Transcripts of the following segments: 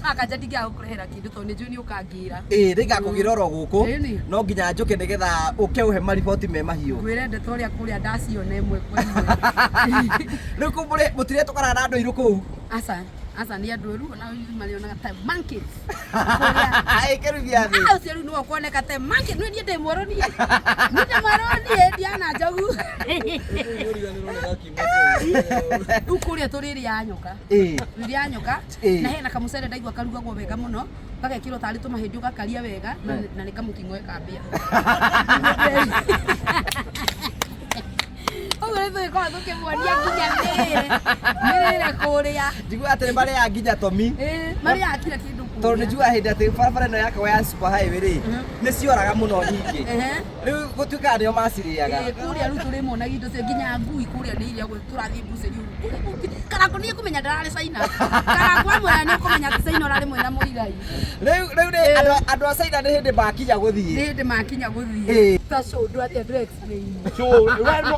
Akanja ndingĩaga gũkũrehera kĩndũ tondũ nĩ njũĩ nĩ ũkangĩra. Ĩĩ nĩngakũgĩra oro gũkũ. Ĩni. No nginya njũke nĩgetha ũke ũhe mariboti me mahiũ. Ngwĩre ndeto ũrĩa kũrĩa ndaciona ĩmwe kwa ĩmwe. Rĩu kũu mũrĩ mũtiretũkana na andũ airũ kũu. Aca, aca nĩ andũ rĩu ona marĩonaga ta monkeys. Ĩ kĩrumia thĩ. Ah, ũcio rĩu nĩwe ũkuoneka ta monkey. Nĩ niĩ ndĩ mwerũ niĩ. Niĩ ndĩ mwerũ niĩ ndiana njogu. Rĩu kũrĩa tũrĩrĩa nyoka. Ĩĩ. Tũrĩrĩa nyoka. Ĩĩ. Na hena kamũcere ndaigua karugagwo wega mũno. Gagekĩrwo tarĩ tũmahĩndĩ ũgakaria wega na nĩ kamũking'oe ka mbĩa. Ũguo nĩ tũgĩkorwo tũkĩmuonia nginya mĩrĩre. Mĩrĩre kũrĩa. Njiguaga atĩ nĩ marĩaga nginya tomi. Ĩĩ, marĩaga kila kĩndũ kũrĩa. Tondũ nĩ njugaga hĩndĩ atĩ barabara ĩno yakagwo ya super highway rĩ, nĩ cioraga mũno nyingĩ. Ehe. Rĩu gũtuĩkaga nĩo macirĩaga. Ĩĩ, kũrĩa rĩu tũrĩmonagia indo cio nginya ngui kũrĩa nĩ iria tũrathiĩ mbucĩri ũguo. Karangũ nĩ ekũmenya ndararĩ China. Karangũ amwĩra nĩ ũkũmenya atĩ China ũrarĩ mwena mũigai. Rĩu nĩ andũ a China nĩ hĩndĩ makinya gũthiĩ. Nĩ hĩndĩ makinya gũthiĩ. Ĩĩ. Ta show ndũ atĩa ndũ explain.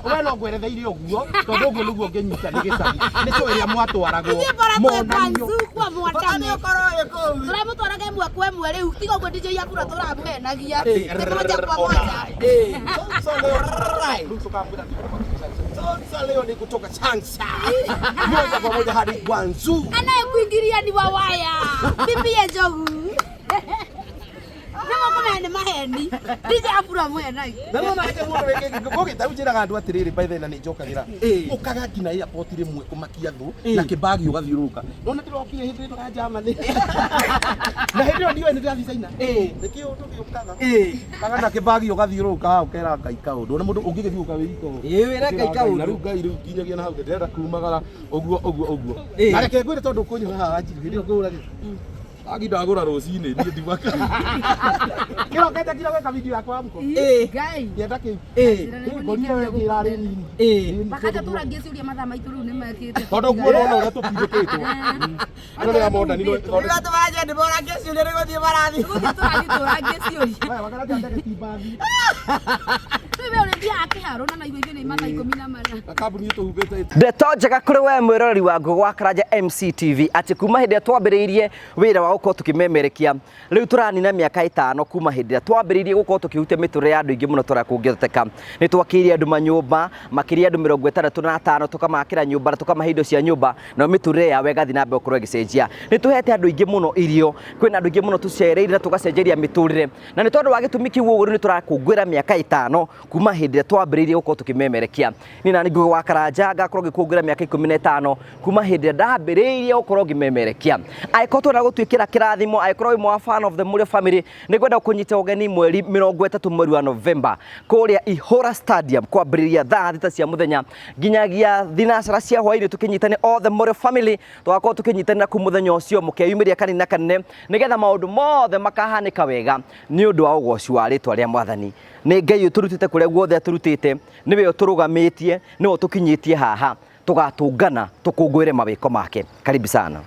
We no ngweretheire ũguo tondũ ũguo nĩguo ngĩnyita nĩ gĩcagi nĩ cũ ĩrĩa mwatwaragwo Ithuĩ bora twĩ monanio Gwanzu kwa Bata nĩ Mwatame. ũkorwo wĩ kũu. Tũramũtwaraga ĩmwe kwa ĩmwe rĩu tiga ũguo DJ Abura tũramũhenagia. Ĩĩ. Nĩ moja kwa moja. Ĩĩ. Sasa leo rĩu tũkamwĩra sasa leo ni kutoka Changsha moja kwa moja hadi Guangzhou. Anayekuingilia ni wawaya. Bibi ya njogu. Nĩ mũkũmenya nĩ maheni. DJ Abura mũhenagia. Na no nake mũndũ wĩkĩte ta njĩraga andũ atĩrĩrĩ by the way na nĩ njokagĩra Ĩĩ. ũkaga nginya airport rĩmwe kũmakia thũ Ĩĩ. na kĩbagi ũgathiũrũrũka nona ndĩrokire hĩndĩ ĩno ya Germany na hĩndĩ ĩyo ndiũĩ nĩ ndĩrathiĩ China Ĩĩ. nĩkĩo ũndũ gĩũkaga Ĩĩ. kaga na kĩbagi ũgathiũrũrũka hau ũkera Ngai kaũndũ ona mũndũ ũngĩgĩthiũka wĩ iko Ĩĩ, wĩre Ngai kaũndũ. na rĩu Ngai rĩu nginyagia na hau ndĩrenda kumagara ũguo ũguo ũguo Ĩĩ. na reke ngwĩre tondũ ũkũnyona haha Wanjiru hĩndĩ ĩyo ngũgũra rĩ Agi ndagũra rũcinĩ niĩ ndiumaka kĩrokete nginya gwĩka video yakwa ya mũko Ĩĩ. Ngai. kĩenda kĩu Ĩĩ. Rĩu ngorire we ĩrarĩ nini Ĩĩ. Makanja tũrangie ciũria mathaa maitũ rĩu nĩ mekĩte. tondũ guo nona ũrĩa tũpindĩkĩtwo andũ rĩa modani Rĩu andũ manje nĩ morangie ciũria nĩ gũthiĩ marathiĩ. Gũthiĩ tũrathiĩ tũrangie ciũria. wakaranja ndege ti mbathi Rĩu we ũrĩthiaga kĩharo na naigua ithuĩ nĩ mathaa 14. na kambuni ĩtũhumbĩte Ndeto njega kũrĩ we mwĩroreri wa Ngũgũ wa Karanja MCTV atĩ kuma hĩndĩ ĩrĩa twambĩrĩirie wĩra wa gũkorwo tũkĩmemerekia rĩu tũranina mĩaka 5 kuma hĩndĩ ĩrĩa twambĩrĩirie gũkorwo tũkĩhutia mĩtũrĩre ya andũ aingĩ mũno tũrĩa kũngĩhoteka. Nĩ twakĩire andũ manyũmba makĩria andũ 65 tũkamakĩra nyũmba na tũkamahe indo cia nyũmba nayo mĩtũrĩre yao ĩgathiĩ na mbere gũkorwo ĩgĩcenjia. Nĩ tũhete andũ aingĩ mũno irio, kwĩna andũ aingĩ mũno tũcereire na tũgacenjeria mĩtũrĩre na nĩ tondũ wa gĩtũmi kĩu ũguo rĩu nĩ tũrakũngũĩra mĩaka 5 kuma hĩndĩ ĩrĩa twambĩrĩirie gũkorwo tũkĩmemerekia. Niĩ nani Ngũgĩ wa Karanja ngakorwo ngĩkũngũĩra mĩaka 15 kuma hĩndĩ ĩrĩa ndambĩrĩirie gũkorwo ngĩmemerekia. Angĩkorwo twenda gũtuĩkĩra kĩrathimo, angĩkorwo wĩ ũmwe wa fan of the Mũrĩo family, nĩ ngwenda gũkũnyita ũgeni mweri 30 mweri wa Novemba kũrĩa Ihũra Stadium kwambĩrĩria thaa 6 cia mũthenya nginyagia thinacara cia hwaĩ-inĩ tũkĩnyitane all the Mũrĩo family tũgakorwo tũkĩnyitanĩra kũu mũthenya ũcio mũkeyumĩria kanini na kanene nĩgetha maũndũ mothe makahanĩka wega nĩ ũndũ wa ũgoci wa rĩtwa rĩa Mwathani. Nĩ Ngai ũtũrutĩte kũrĩa guothe atũrutĩte, nĩwe ũtũrũgamĩtie, nĩwe ũtũkinyĩtie haha tũgatũngana tũkũngũĩre mawĩko make. Karibu sana.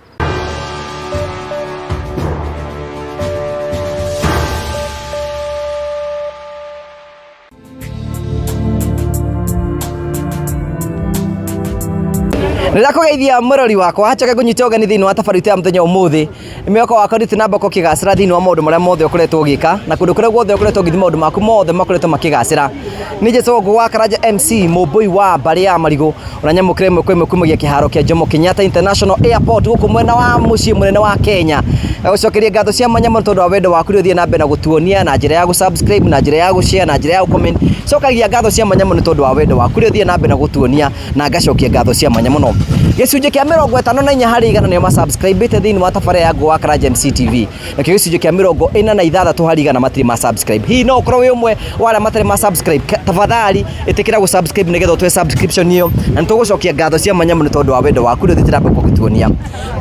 Nĩndakũgeithia mũrori wakwa hacoke ngũnyite ũgeni thĩinĩ wa tabarĩra itũ ya mũthenya ũmũthĩ mĩoko wakwa ndĩtĩ namba ko kĩgacĩra thĩinĩ wa maũndũ marĩa mothe ũkoretwo ũgĩka na kũndũ kũrĩa guothe ũkoretwo ũgĩthiĩ maũndũ maku mothe makoretwo makĩgacĩra. Nĩ njĩtagwo Ngũgũ wa Karanja MC mũmbũi wa mbarĩ ya marigũ ona nyamũkĩra ĩmwe kwa ĩmwe kumagia kĩharo kĩa Jomo Kenyatta International Airport gũkũ mwena wa mũciĩ mũnene wa Kenya. Gũcokeria ngatho cia mwanya mũno tondũ wa wendo waku ũrĩa ũthiĩ na mbere na gũtuonia na njĩra ya gũ-subscribe na njĩra ya gũ-share na njĩra ya gũ-comment. Cokagia ngatho cia mwanya mũno tondũ wa wendo waku ũrĩa ũthiĩ na mbere na gũtuonia na ngacokia ngatho cia mwanya mũno. Gĩcunjĩ kĩa 54 harĩ igana nĩo ma-subscribe-ĩte thĩinĩ wa tabarĩra ya Ngũgũ wa Karanja MCTV. Nakĩo gĩcunjĩ kĩa 46 harĩ igana matirĩ ma subscribe. Hihi no ũkorwo wĩ ũmwe wa arĩa matarĩ ma subscribe, tafadhali ĩtĩkĩra gũ subscribe nĩgetha ũtũhe subscription ĩyo na nĩtũgũcokia ngatho cia mwanya mũno tondũ wa wendo waku ũrĩa ũthiĩte na mbere gũtuonia.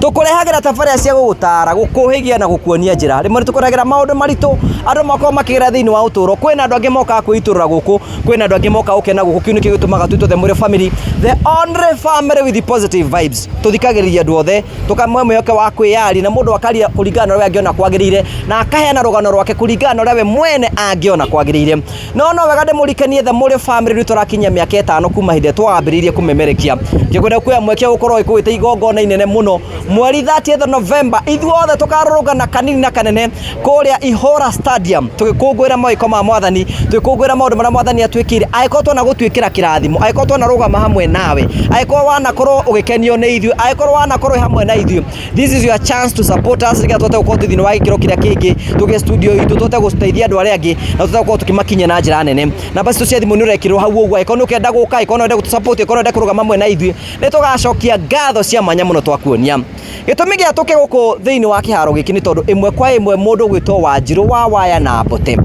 Tũkũrehagĩra tabarĩra cia gũgũtara, gũkũhĩgia na gũkuonia njĩra. Rĩmwe nĩtũkũrehagĩra maũndũ maritũ andũ makoragwo makĩgera thĩinĩ wa ũtũũro. Kwĩna andũ angĩ mokaga kwĩitũrũra gũkũ, kwĩna andũ angĩ mokaga gũkena gũkũ. Kĩu nĩkĩo gĩtũmaga twĩtwo the Mũrĩo family, the only family with Positive Vibes tũthikagĩrĩria andũ othe, tũkamwe mwĩhoke wa kwĩyaria na mũndũ akaria kũringana na ũrĩa angĩona kwagĩrĩire, na akaheana rũgano rwake kũringana na ũrĩa we mwene angĩona kwagĩrĩire. No no wega ndĩmũrikanie The Mũrĩo Family rĩu tũrakinyia mĩaka 5 kuma hĩndĩ ĩrĩa twambĩrĩirie kũmemerekia. Ngĩkwenda kuoya mweke wa gũkorwo ĩkũĩte igongona inene mũno mweri 30th November, ithuothe tũkarũrũngana kanini na kanene kũrĩa Ihora Stadium tũgĩkũngũĩra mawĩko ma mwathani, tũgĩkũngũĩra maũndũ marĩa mwathani atwĩkĩire. Angĩkorwo twana gũtuĩkĩra kĩrathimo, angĩkorwo twanarũgama hamwe nawe, angĩkorwo wanakorwo ũgĩkenio nĩ ithuĩ, angĩkorwo wanakorwo wĩ hamwe na ithuĩ, this is your chance to support us nĩgetha tũhote gũkorwo thĩinĩ wa gĩkĩro kĩrĩa kĩngĩ, tũgĩe studio itũ, tũhote gũteithia andũ arĩa angĩ na tũhote gũkorwo tũkĩmakinyia na njĩra nene. Namba citũ cia thimũ nĩ ũrekĩrwo hau ũguo, angĩkorwo nĩ ũkenda gũka, angĩkorwo no wende gũtũ support, angĩkorwo no wende kũrũgama hamwe na ithuĩ, nĩ tũgacokia ngatho cia mwanya mũno twakuonia. Gĩtũmi gĩa tũke gũkũ thĩinĩ wa kĩharo gĩkĩ nĩ tondũ ĩmwe kwa ĩmwe mũndũ ũgwĩtwo Wanjirũ wa Waya na Mbote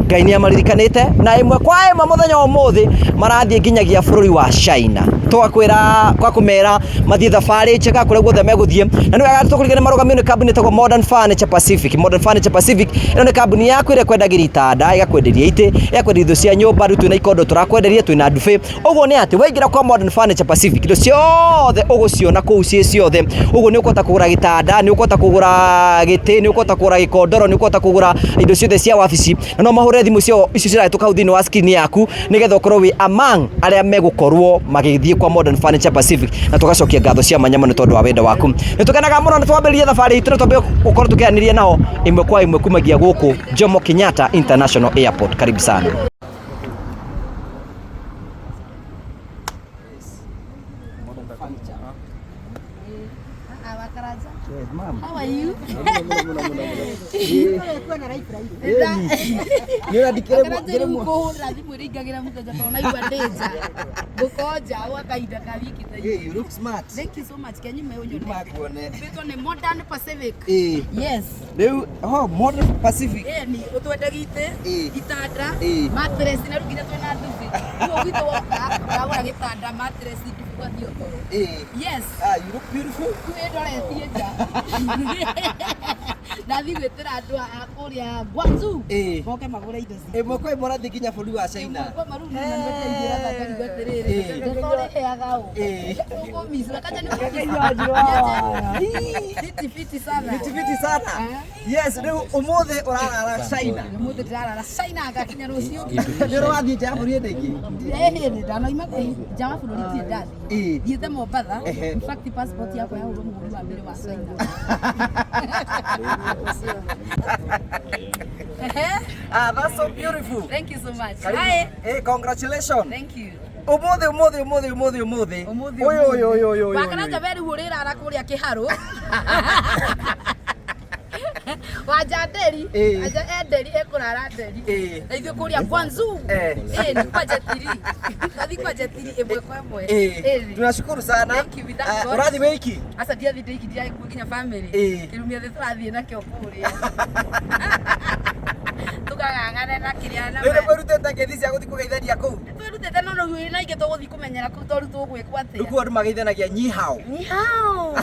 Ngai nĩ amaririkanĩte, na ĩmwe kwa ĩmwe mũthenya wa ũmũthĩ marathiĩ nginyagia bũrũri wa China. Tũgakwĩra kwa kũmera mathiĩ thabarĩ njega kũrĩa guothe megũthiĩ, na nĩ wega tũkũririkane marũgamio nĩ kambuni ĩtagwo Modern Furniture Pacific. Modern Furniture Pacific ĩno nĩ kambuni yaku ĩrĩa ĩkwendagĩria itanda, ĩgakwenderia itĩ, ĩgakwenderia indo cia nyũmba. Rĩu twĩna ikondo tũrakwenderia, twĩna ndubi. Ũguo nĩ atĩ waingĩra kwa Modern Furniture Pacific indo ciothe ũgũciona kũu ciĩ ciothe. Ũguo nĩ ũkũhota kũgũra gĩtanda, nĩ ũkũhota kũgũra gĩtĩ, nĩ ũkũhota kũgũra gĩkondoro, nĩ ũkũhota kũgũra indo ciothe cia wabici, na no mahũre thimũ ciao icio cirahĩtũka hau thĩinĩ wa screen yaku nĩgetha ũkorwo wĩ among arĩa megũkorwo magĩthiĩ kwa Modern Furniture Pacific, na tũgacokia ngatho cia mwanya mũno tondũ wa wendo waku. Nĩ tũkenaga mũno nĩ twambĩrĩria thabarĩ itũ na twambie gũkorwo tũkĩaranĩria nao ĩmwe kwa ĩmwe kumagia gũkũ Jomo Kenyatta International Airport. Karibu sana. How are you? Karanja rĩu kũhũrĩra thimũ ĩringagĩra mũthenya tondũ naigua ndĩ nja. Ngũkorwo nja gwa kahinda ka wiki ta igĩrĩ. You look smart. Thank you so much. Kenyi meũnyone. Makuone. Mbĩtwo nĩ Modern Pacific. Eh. Yes. Rĩu oh, Modern Pacific. Ĩni ũtwendagia itĩ, Ĩĩ. itanda, Ĩĩ. mattress na rĩu nginya twĩna ndubi. Rĩu gwitũ woka ũragũra gĩtanda, mattress, ndubi ũgathiĩ ũtoro. Eh. Yes. Ah, you look beautiful. Rĩu ĩndoretie nja. Ndathiĩ gwĩtĩra andũ a kũrĩa Guangzhou. Ĩĩ. Moke magũre indo citũ. Ĩmwe kwa ĩmwe ũrathiĩ nginya bũrũri wa China. Fiti sana. Fiti sana. Yes, rĩu ũmũthĩ ũrarara China. Ũmũthĩ ndĩrarara China ngakinya rũciũ. Nĩ ũrĩ wathiĩ nja ya bũrũri hĩndĩ ĩngĩ? Ĩhĩ, ndanoima nja wa bũrũri ndirĩ ndathiĩ. Ĩĩ. Thiĩte Mombatha. Ehe. In fact passport yakwa yahũrwo mũhũri wa mbere wa China. Ehe. Ah, that's so beautiful. Thank you so much. Karibu. Hi. Eh, congratulations. Thank you. Ũmũthĩ ũmũthĩ ũmũthĩ ũmũthĩ ũmũthĩ. Ũmũthĩ Ũyũ ũyũ ũyũ ũyũ ũyũ. Wakaranja we rĩu ũrĩrara kũrĩa kĩharũ. Wanja nderi, Ĩĩ. wanja e nderi ĩkũrara nderi. Ĩĩ. Na ithuĩ kũrĩa Guangzhou. Eh. Ĩĩ, nĩ kwa Jetiri. Twathi kwa Jetiri ĩmwe kwa ĩmwe. Ĩĩ. Ĩĩ. Tunashukuru sana. Thank you, we thank Ah, God. Ũrathiĩ wĩiki? Aca ndiathiĩ ndĩiki ndiragĩkuo nginya family. Ĩĩ. Kĩrumia thĩ tũrathiĩ nakĩo kũrĩa. Tũkang'ang'ane na kĩrĩa na Rĩu nĩ mwĩrutĩte ngeithi cia gũthiĩ kũgeithania kũu? Twĩrutĩte no rĩu na ingĩ tũgũthiĩ kũmenyera kũu tondũ tũgwĩkwo atĩa. Rĩu kũu andũ mageithanagia nyi hao. Ni hao.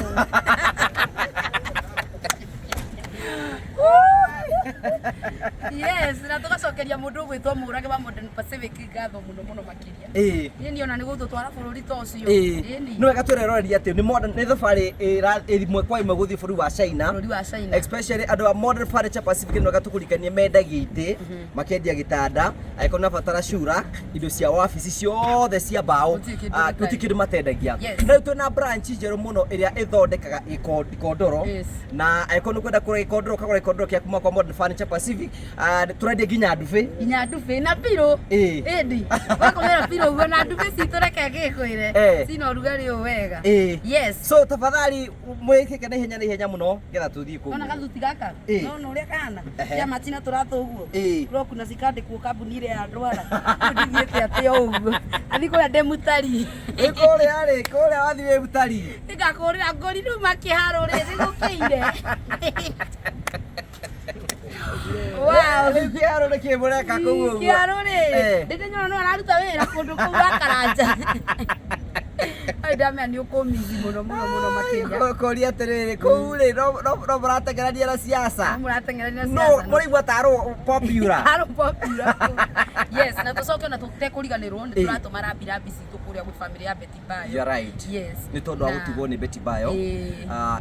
Yes, na tugacokeria mundu ugwitwo Mũrage wa Modern Pacific ngatho muno muno makiria. Ĩĩ. Niĩ niona nĩ gũtũtwara bũrũri ta ũcio. Ĩĩ. Ĩni. Nĩ wega twĩreroreria atĩ nĩ modern nĩ thabarĩ ĩmwe kwa ĩmwe gũthiĩ bũrũri wa China. Bũrũri wa China. Especially andũ a Modern Furniture Pacific nĩ wega tũkũririkanie mendagia itĩ, makendia gĩtanda, angĩkorwo nĩ ũrabatara shoe rack, indo cia wabici ciothe cia mbaũ, Gũtirĩ kĩndũ ah, gĩtarĩ. gũtirĩ kĩndũ matendagia. Yes. Na rĩu twĩna branch njerũ mũno ĩrĩa ĩthondekaga ikondoro Yes. na angĩkorwo nĩ ũkwenda kũgũra gĩkondoro ũkagũra gĩkondoro kĩa kuma kwa Modern Furniture Pacific, ah, tũrendia nginya ndubi. Nginya ndubi na pirũ. Ĩĩ. Ĩndi. Wakomera pirũ ũguo na ndubi citũ reke ngĩkwĩre. Eh. Cina ũrugarĩ ũyũ wega. Ĩĩ. Yes. So tafadhali mwĩkĩke na ihenya na ihenya mũno nĩgetha tũthiĩ kũu. Ona gathuti gaka. Ĩĩ. Nona ũrĩa kahana. Ehe. Kĩa machina tũratũ ũguo. Ĩĩ. Roku na cikandĩkwo kambuni ĩrĩa ya ndwara. Rĩu ndithiĩte atĩ o ũguo. Athiĩ kũrĩa ndĩ mũtari. Ĩ kũrĩa rĩ, kũrĩa wathiĩ wĩ mũtari. Nĩngakũrĩra ngũri rĩu makĩharũ rĩ nĩgũkĩire. Wow. Rĩu kĩharo nĩ kĩ mũreka kũu ũguo? Kĩharũ rĩ, Eh. ndĩndĩnyona no araruta wĩra kũndũ kũu gwa Karanja. ndamenya nĩ ũkũmithi mũno mũno mũno makĩria. Kũria atĩrĩrĩ, kũu rĩ no mũrateng'erania na siasa? Mũrateng'erania No siasa. mũraigua tarũ popular. Tarũ popular. Yes, na tũcoke ona tũtekũriganĩrwo nĩ Ĩĩ. tũratũma rambirambi citũ kũrĩa gwĩ family ya Betty Bayo. You're right. Yes. Nĩ tondũ wa Na- gũtigwo nĩ Betty Bayo. Ĩĩ.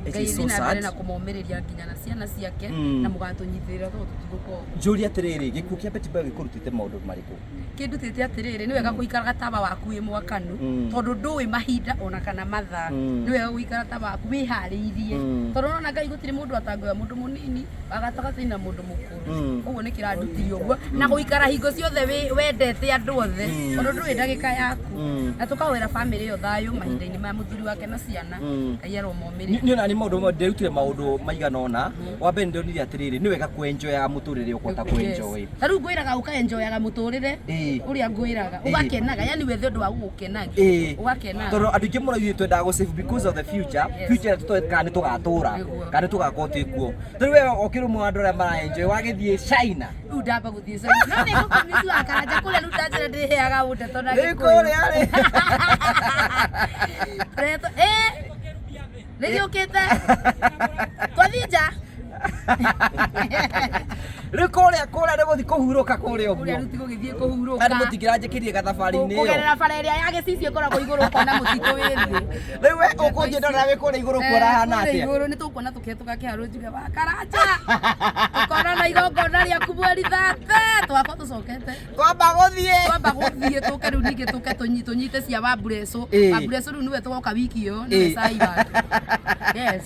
It Ngai is so thiĩ na mbere sad. na kũmomĩrĩria nginya na ciana ciake na mũgatũnyitĩrĩra tondũ tũtigũkorwo. Njũrie atĩrĩrĩ, gĩkuũ kĩa Betty Bayo gĩkũrutĩte maũndũ marĩkũ? Kĩndutĩte atĩrĩrĩ, nĩ wega gũikaraga tawa waku wĩ mwakanu, tondũ ndũĩ mahinda ona kana mathaa. Nĩ wega gũikara tawa waku wĩharĩirie, tondũ ũrona Ngai gũtirĩ mũndũ atangoya, mũndũ mũnini wa gatagatĩ na mũndũ mũkũrũ. Ũguo nĩ kĩrandutire ũguo, na gũikara hingo ciothe wendete andũ othe, tondũ ndũĩ ndagĩka yaku. Na tũkahoera bamĩrĩ ĩyo thayũ mahinda-inĩ maya, mũthuri wake na ciana, Ngai aromomĩrĩria. Nĩ ona nĩ maũndũ nderutire maũndũ maigana ũna. Wa mbere ndĩronire atĩrĩrĩ, nĩ wega kwenjoyaga mũtũrĩre ũkũhota kwenjoy. Ta rĩu ngwĩraga ũkaenjoyaga mũtũrĩre ũrĩa ngwĩraga, ũgakenaga, yani wethe ũndũ wa gũgũkenagia, ũgakenaga. Tondũ andũ aingĩ mũno ithuĩ twendaga gũ save because of the future. Future tũtoĩ kana nĩ tũgatũra, kana nĩ tũgakorwo twĩ kuo. Rĩu we ũkĩrĩ ũmwe wa andũ arĩa maraenjoy wagĩthiĩ China. Rĩu ndamba gũthiĩ China, no nĩ ngũkũmisi wa Karanja kũrĩa rĩu ndanjĩra ndĩheaga ũndeto na Rĩu Gĩkũyũ. kũrĩa rĩ. Retho nĩgĩũkĩte twathiĩ nja. Rĩu kũrĩa nĩ gũthiĩ kũhurũka kũrĩa Kũrĩa ũguo. rĩu tigũgĩthiĩ kũhurũka. Andũ mũtingĩranjĩkĩrie gathabarĩ-inĩ ĩyo. Kũgerera bara ĩrĩa ya gĩcicio ĩkoragwo igũrũ ũkona mũtitũ wĩ thĩ. Rĩu we ũkũnjĩndorera wĩ kũrĩa igũrũ kuona hana Kũrĩa atĩa? igũrũ nĩ tũkuona tũkĩhetũka kĩharũ njuge wa Karanja, tũkona na igongona rĩaku mweri 30 twakwa tũcokete. Twamba gũthiĩ. Twamba gũthiĩ tũke rĩu ningĩ tũke tũnyite cia Wamburecũ. Wamburecũ rĩu nĩwe tũgoka wiki ĩyo, nĩwe cai wake. Yes.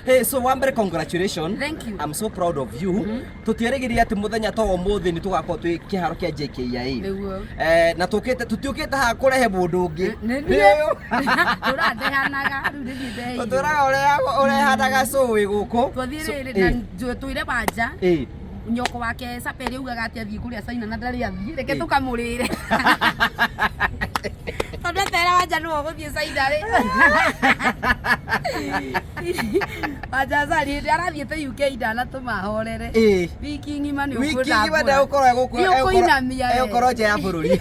Hey, so wa mbere congratulations. Thank you. I'm so proud of you. Tũtiĩrĩgĩrĩire atĩ mũthenya ta ũmũthĩ nĩ tũgakorwo twĩ kĩharo kĩa JKIA. Nĩguo. Na tũkĩte tũtiũkĩte haha kũrehe mũndũ ũngĩ. Nĩ Nĩ niĩ. ũyũ. Tũrandehanaga rĩu nĩ niĩ ndeheirwo. Tũtũraga ũrehanaga cũĩ gũkũ. Twathiĩ So, rĩrĩ na twĩre Wanja. Nyoko wake Saperi augaga atĩ athiĩ kũrĩa China na ndarĩ athiĩ, reke tũkamũrĩre. Tondũ etera Wanja nĩwe ũgũthiĩ China rĩ. Wanja Zari hĩndĩ arathiĩte UK ndanatũma ahorere. Wiki ng'ima nĩ Wiki ũkũndambũra. ng'ima ndegũkorwo egũkũ. Nĩ ũkũinamia we. Egũkorwo nja ya bũrũri.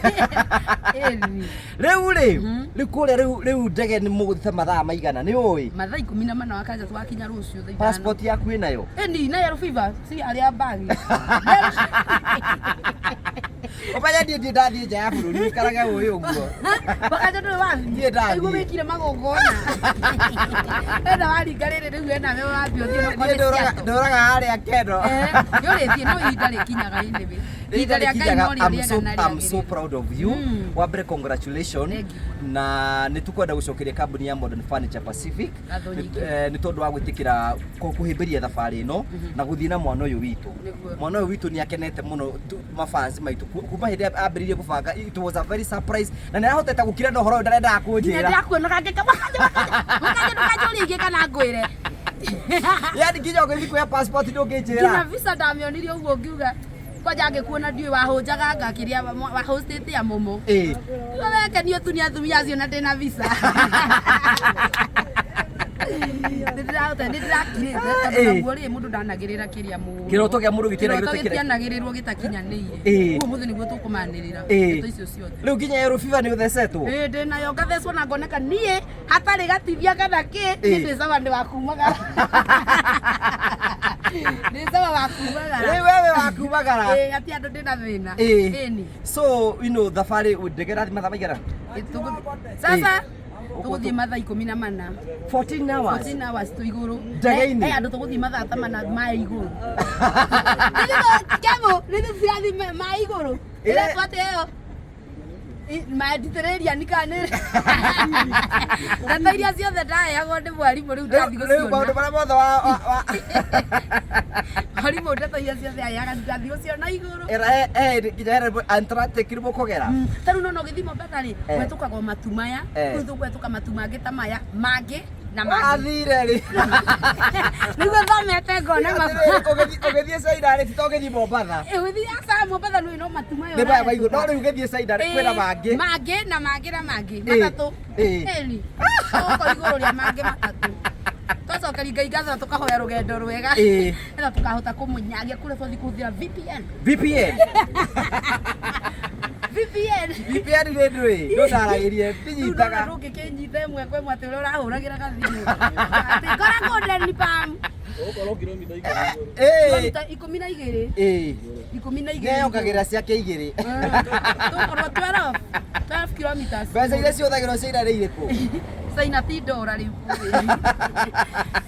Ĩni. Rĩu rĩ, rĩu kũrĩa rĩu ndege nĩ mũgũthiĩ mathaa maigana nĩ ũĩ? Mathaa 14 wakanja twakinya rũciũ thaa 5. Passport yaku ĩnayo? Ĩni, na yellow fever, si arĩa mbagi. Ũmenye niĩ ndirĩ ndathiĩ nja ya bũrũri ũikarage ũĩ ũguo. Wakanja ndũrĩ wathiĩ? Niĩ ndathiĩ. Nĩguo wĩkire magongona. Wenda waringa rĩrĩ rĩu wena we wathiĩ ũthiĩ Niĩ ũkone Seattle. ndũraga harĩa Keno. Nĩ ũrĩthiĩ no ihinda rĩkinyaga anyway. Ihinda rĩa Ngai no rĩo rĩega na I'm so rĩagĩrĩru. proud of you. Wa mbere congratulations. Thank you. Na nĩ tũkwenda gũcokeria kambuni ya Modern Furniture Pacific Ngatho nyingĩ. Nĩ tondũ wa gwĩtĩkĩra kũhĩmbĩria thabarĩ ĩno na gũthiĩ na mwana ũyũ witũ. Nĩguo. Mwana ũyũ witũ nĩ akenete mũno mafans maitũ kuma hĩndĩ ambĩrĩirie gũbanga, it was a very surprise na nĩ arahotete gũkira na ũhoro ũyũ ndarendaga Nginya kũnjĩra. ndĩrakuonaga ngĩka wakanja wakanja wakanja ndũkanjũrie ingĩ kana ngwĩre. Yani nginya ũgĩthiĩ kuoya passport Nginya ndũngĩnjĩra. visa ndamĩonirie ũguo ngiuga kwanja ngĩkuona ndiũĩ wahũnjaga ngakĩrĩa wahũstĩte ya momo. Tiga wekenio tu nĩ atumia acio na ndĩna visa. Nĩndĩrahota nĩndĩrakirĩte tondũ naguo rĩ mũndũ ndanagĩrĩra kĩrĩa mũno. Kĩroto kĩa mũndũ Kĩroto gĩtianagĩrĩrwo gĩtianagĩrĩrwo gĩtakinyanĩire. Ũguo ũmũthĩ nĩguo tũkũmanĩrĩra ndeto icio ciothe. Rĩu nginya yellow fever nĩ ũthecetwo. Ĩĩ ndĩnayo ngathecwo na ngoneka niĩ hatarĩ gatithia kana kĩ niĩ ndĩ sawa nĩ wa kumagara. Ndĩ sawa wa kumagara. Rĩu wewe wa kumagara. Ĩĩ gati andũ ndĩna thĩna. Ĩni. So you know thabarĩ ndege ĩrathiĩ mathaa maigana? Sasa tũgũthiĩ mathaa 14. 14 hours. 14 hours tũ igũrũ. Ndege-inĩ? Andũ tũgũthiĩ mathaa ta mana ma igũrũ. Kemo, nĩ tũrathiĩ ma igũrũ. Ĩretwo atĩa ĩyo? Mediterranean kana nĩ ndeto iria ciothe ndaheagwo nĩ mwarimũ rĩu ndathiĩ Rĩu maũndũ gũciona. marĩa mothe wa Mwarimũ ndeto iria ciothe aheaga ndathiĩ gũciona igũrũ. ĩra nginya hera Antarctic nĩ mũkũgera. Ta rĩu nona ũgĩthiĩ Mombasa rĩ, kũhetũkagwo matu maya, rĩu tũkũhetũka matu mangĩ ta maya, mangĩ na mangĩ. Wathire rĩ. Nĩguo thomete ngona Atĩrĩrĩ, ũgĩthiĩ China rĩ ti ta ũgĩthiĩ Mombatha. Ũgĩthiĩ aca Mombasa nĩ no matu maya. Nĩ maya ma igũrũ. No rĩu ũgĩthiĩ China rĩ kwĩna mangĩ. Mangĩ na mangĩ na mangĩ matatũ. Ĩni. Tũgũkorwo igũrũ rĩa mangĩ matatũ. Twacokeria Ngai ngatho na tũkahoya rũgendo rwega. Nĩgetha tũkahota kũmũnyagia kũrĩa twathiĩ kũhũthĩra VPN. VPN. VPN. VPN nĩ ndũĩ ndũndaragĩrie Rĩu ndinyitaga. ndona ndũngĩkĩnyita ĩmwe kwa ĩmwe atĩ ũrĩa ũrahũragĩra gathimũ. Atĩ ngoragwo ndani pam. Ũgũkorwo kilomita 10 igũrũ. Ĩĩ. Kilomita 12. Ĩĩ. 12. Neyongagĩrĩra ciake igĩrĩ. Tũgũkorwo 12. 12 kilometers. Mbeca iria cihũthagĩrwo cia ira nĩ irĩkũ? Caina ti ndora rĩu.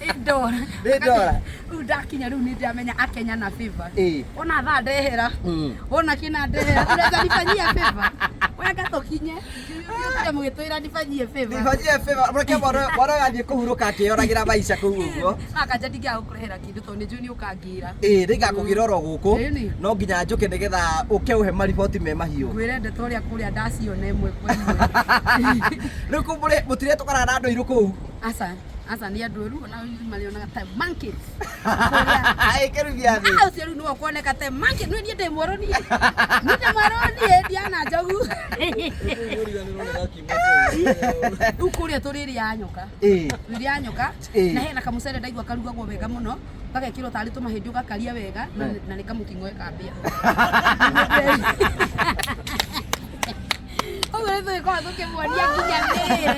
Nĩ ndora. Nĩ ndora. Rĩu ndakinya rĩu nĩ ndamenya akenya na favor. Ĩĩ. Wona thaa ndehera. Wona kĩna ndehera. Unaweza nifanyia favor. Wega tũkinye. Ũkire mũgĩtwĩra nifanyie favor. Nifanyie favor. Mũreke mwana mwana ũyũ athiĩ kũhurũka akĩyonagira maica kũu ũguo. Akanja ndingĩaga gũkũrehera kĩndũ tondũ nĩ njũĩ nĩ ũkangĩra. Ĩĩ nĩngakũgĩra oro gũkũ. Ĩni. No nginya njũke nĩgetha ũke ũhe mariboti me mahiũ. Ngwĩre ndeto ũrĩa kũrĩa ndaciona ĩmwe kwa ĩmwe. Rĩu kũu mũrĩ mũtiretũkanaga na andũ airũ kũu. Aca, aca nĩ andũ rĩu ona marĩonaga ta monkeys. Ĩ kĩrubia thĩ. Ah, ũcio rĩu nĩwe ũkuoneka ta monkey. Nĩ niĩ ndĩ mwerũ niĩ. Niĩ ndĩ mwerũ niĩ ndiana njogu. Ũriganĩrwo nĩ gakiuma kũu. Rĩu kũrĩa tũrĩrĩa nyoka. Ĩĩ. Tũrĩrĩa nyoka Ĩĩ. na hena kamũcere ndaigua karugagwo wega mũno gagekĩrwo tarĩ tũmahĩndĩ ũgakaria wega na na nĩ kamũting'oe kambĩa. Ũguo nĩ tũgĩkorwo tũkĩmuonia nginya mĩrĩre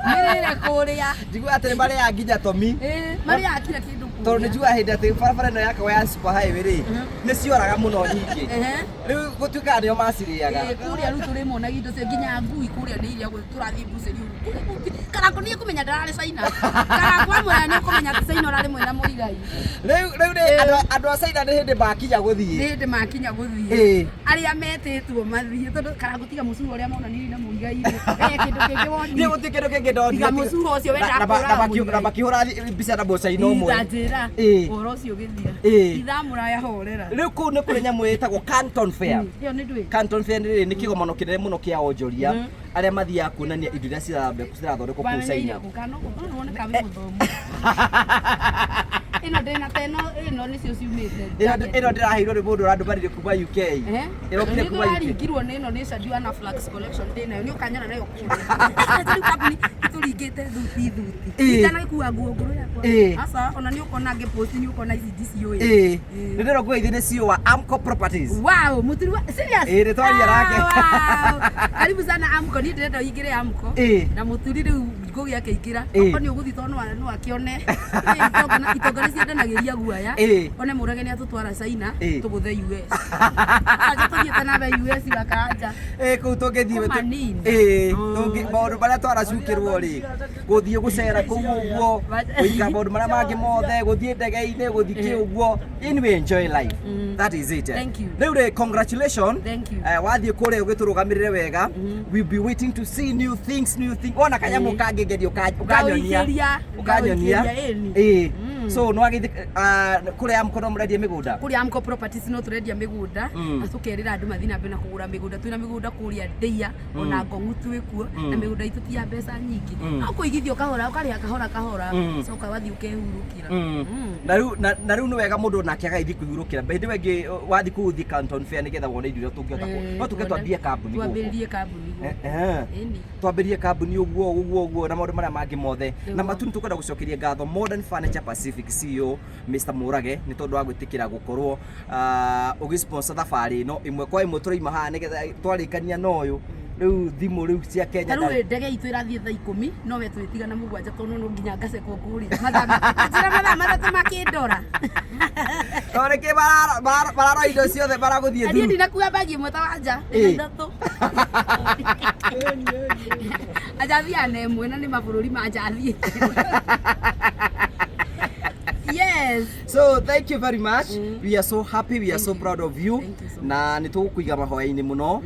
mĩrĩre kũrĩa. Njiguaga atĩ nĩ marĩaga nginya tomi. Ĩĩ, marĩaga kila kĩndũ kũrĩa. Tondũ nĩ njugaga hĩndĩ atĩ barabara ĩno yakagwo ya super highway rĩ, nĩ cioraga mũno nyingĩ. Ehe. Rĩu gũtuĩkaga nĩo macirĩaga. Ĩĩ, kũrĩa rĩu tũrĩmonagia indo cio nginya ngui kũrĩa nĩ iria tũrathiĩ mbucĩri ũguo Karangũ nĩ ekũmenya ndararĩ China. Karangũ amwĩra nĩ ũkũmenya atĩ China ũrarĩ mwena mũigai. Rĩu rĩu nĩ andũ andũ a China nĩ hĩndĩ makinya gũthiĩ. Nĩ hĩndĩ makinya gũthiĩ. Ĩĩ. Arĩa metĩtwo mathiĩ tondũ Karangũ tiga mũcuro ũrĩa monanirie na mũigai rĩ. He kĩndũ kĩngĩ Niĩ wonire. gũtirĩ kĩndũ kĩngĩ ndonire. Tiga mũcuro ũcio wendaga Na- na- kũũraga na makiu- mũigai. na makĩhũra mbica na mũcaina ũmwe. Ita njĩra. Ĩĩ. Ũhoro ũcio ũgĩthira. Ĩĩ. Ithaa mũraya horera. Rĩu kũu nĩ kũrĩ nyamũ ĩtagwo Canton Fair. Ĩyo nĩ ndũĩ. Canton Fair nĩ nĩ kĩgomano kĩnene mũno kĩa onjoria arĩa mathiaga kuonania indo iria cirathondekwo kũu Wamenyeire China. kũ? Kana no wone ka wĩ mũthomu. Ĩno ndĩna ta ĩno ĩno nĩcio ciumĩte. Ĩno ĩno ndĩraheirwo nĩ mũndũ ũrandũmanire kuma UK. Ĩrokire kuma UK. Nĩtũraringirwo nĩ ĩno nĩ Shajuana Flax Collection ndĩnayo nĩ ũkanyona nayo kũrĩa. Rĩu kambuni ĩtũringĩte thuti thuti. Ĩĩ. Itanagĩkua nguo ngũrũ yakwa. Ĩĩ. Aca ona nĩ ũkona ngĩpost nĩ ũkona ici ndiciũĩ. Ĩĩ. Nĩ ndĩrona ithe nĩ CEO wa Amco Properties. Wow, mutiri wa serious? Ĩĩ, nĩ twaria nake. Ah, wow. Karibu sana Amco, niĩ ndĩrenda ũingĩre Amco. Ĩĩ. Na mũturi rĩu ngũgĩ akĩingĩra. Ĩĩ. Okorwo nĩ ũgũthiĩ tondũ no akĩone. Ĩĩ, itonga na- itonga nĩ ciendanagĩria guoya. Ĩĩ. One mũrage nĩ atũtwara China, Ĩĩ. tũgũthe US. Anja tũthiĩte nawe US wakanja. Ĩĩ kũu tũngĩthiĩ Kuma nini. Ĩĩ, maũndũ marĩa twaracukĩrwo rĩ, gũthiĩ gũcera kũu ũguo, gũika maũndũ marĩa mangĩ mothe, gũthiĩ ndege-inĩ, gũthiĩ kĩ ũguo. Anyway, enjoy life. That is it. Thank you. Rĩu rĩ, congratulations. Thank you. Wathiĩ kũrĩa ũgĩtũrũgamĩrĩre wega. We'll be waiting to see new things, new things. Wona kanyamũ kangĩgerio ũkanyonia. Ngaũikĩria, Ũkanyonia. ngaũikĩria, ĩni. Ĩĩ. So nĩ wagĩthiĩ kũrĩa Amco no mũrendie mĩgũnda? Kũrĩa Amco Properties no tũrendia mĩgũnda na tũkerĩra andũ mathiĩ na mbere na kũgũra mĩgũnda. Twĩna mĩgũnda kũrĩa Ndeiya ona Ngong'u twĩkuo na mĩgũnda itũ ti ya mbeca nyingĩ. No kũigithia ũkahora ũkarĩha kahora kahora coka wathiĩ ũkehurũkĩra. Na rĩu na rĩu nĩ wega mũndũ onake agagĩthiĩ kwĩhurũkĩra. Hĩndĩ ĩyo ĩngĩ wathiĩ kũu ũthiĩ Canton Fair nĩgetha wone indo iria tũngĩhota no tũke twambie kambuni gũkũ. Twambĩrĩrie kambuni gũkũ. Ĩni. Twambĩrĩrie kambuni ũguo ũguo ũguo na maũndũ marĩa mangĩ mothe. Na Nĩguo. matu nĩ tũkwenda gũcokeria ngatho Modern Furniture Pacific CEO Mr. Mũrage nĩ tondũ wa gwĩtĩkĩra gũkorwo ũgĩ-sponsor thabarĩ ĩno ĩmwe kwa ĩmwe tũraima haha nĩgetha twarĩkania na ũyũ rĩu thimũ rĩu cia Kenya Ta rĩu ndege itũ ĩrathiĩ thaa 10 no we twĩtigana 7 tondũ no nginya ngacekwo kũrĩa. Mathaa njĩra mathaa 3 makĩndora. Tondũ nĩkĩ mararora indo ciothe maragũthiĩ Na niĩ through. ndinakua bagi ĩmwe ta wanja Ĩĩ. ndĩna ithatũ. Anja athiaga na ĩmwe na nĩ mabũrũri ma nja athiĩte. Yes. So thank you very much. We are so happy, we are so proud of you. Thank you so Na nĩ tũgũkũiga mahoya-inĩ mũno.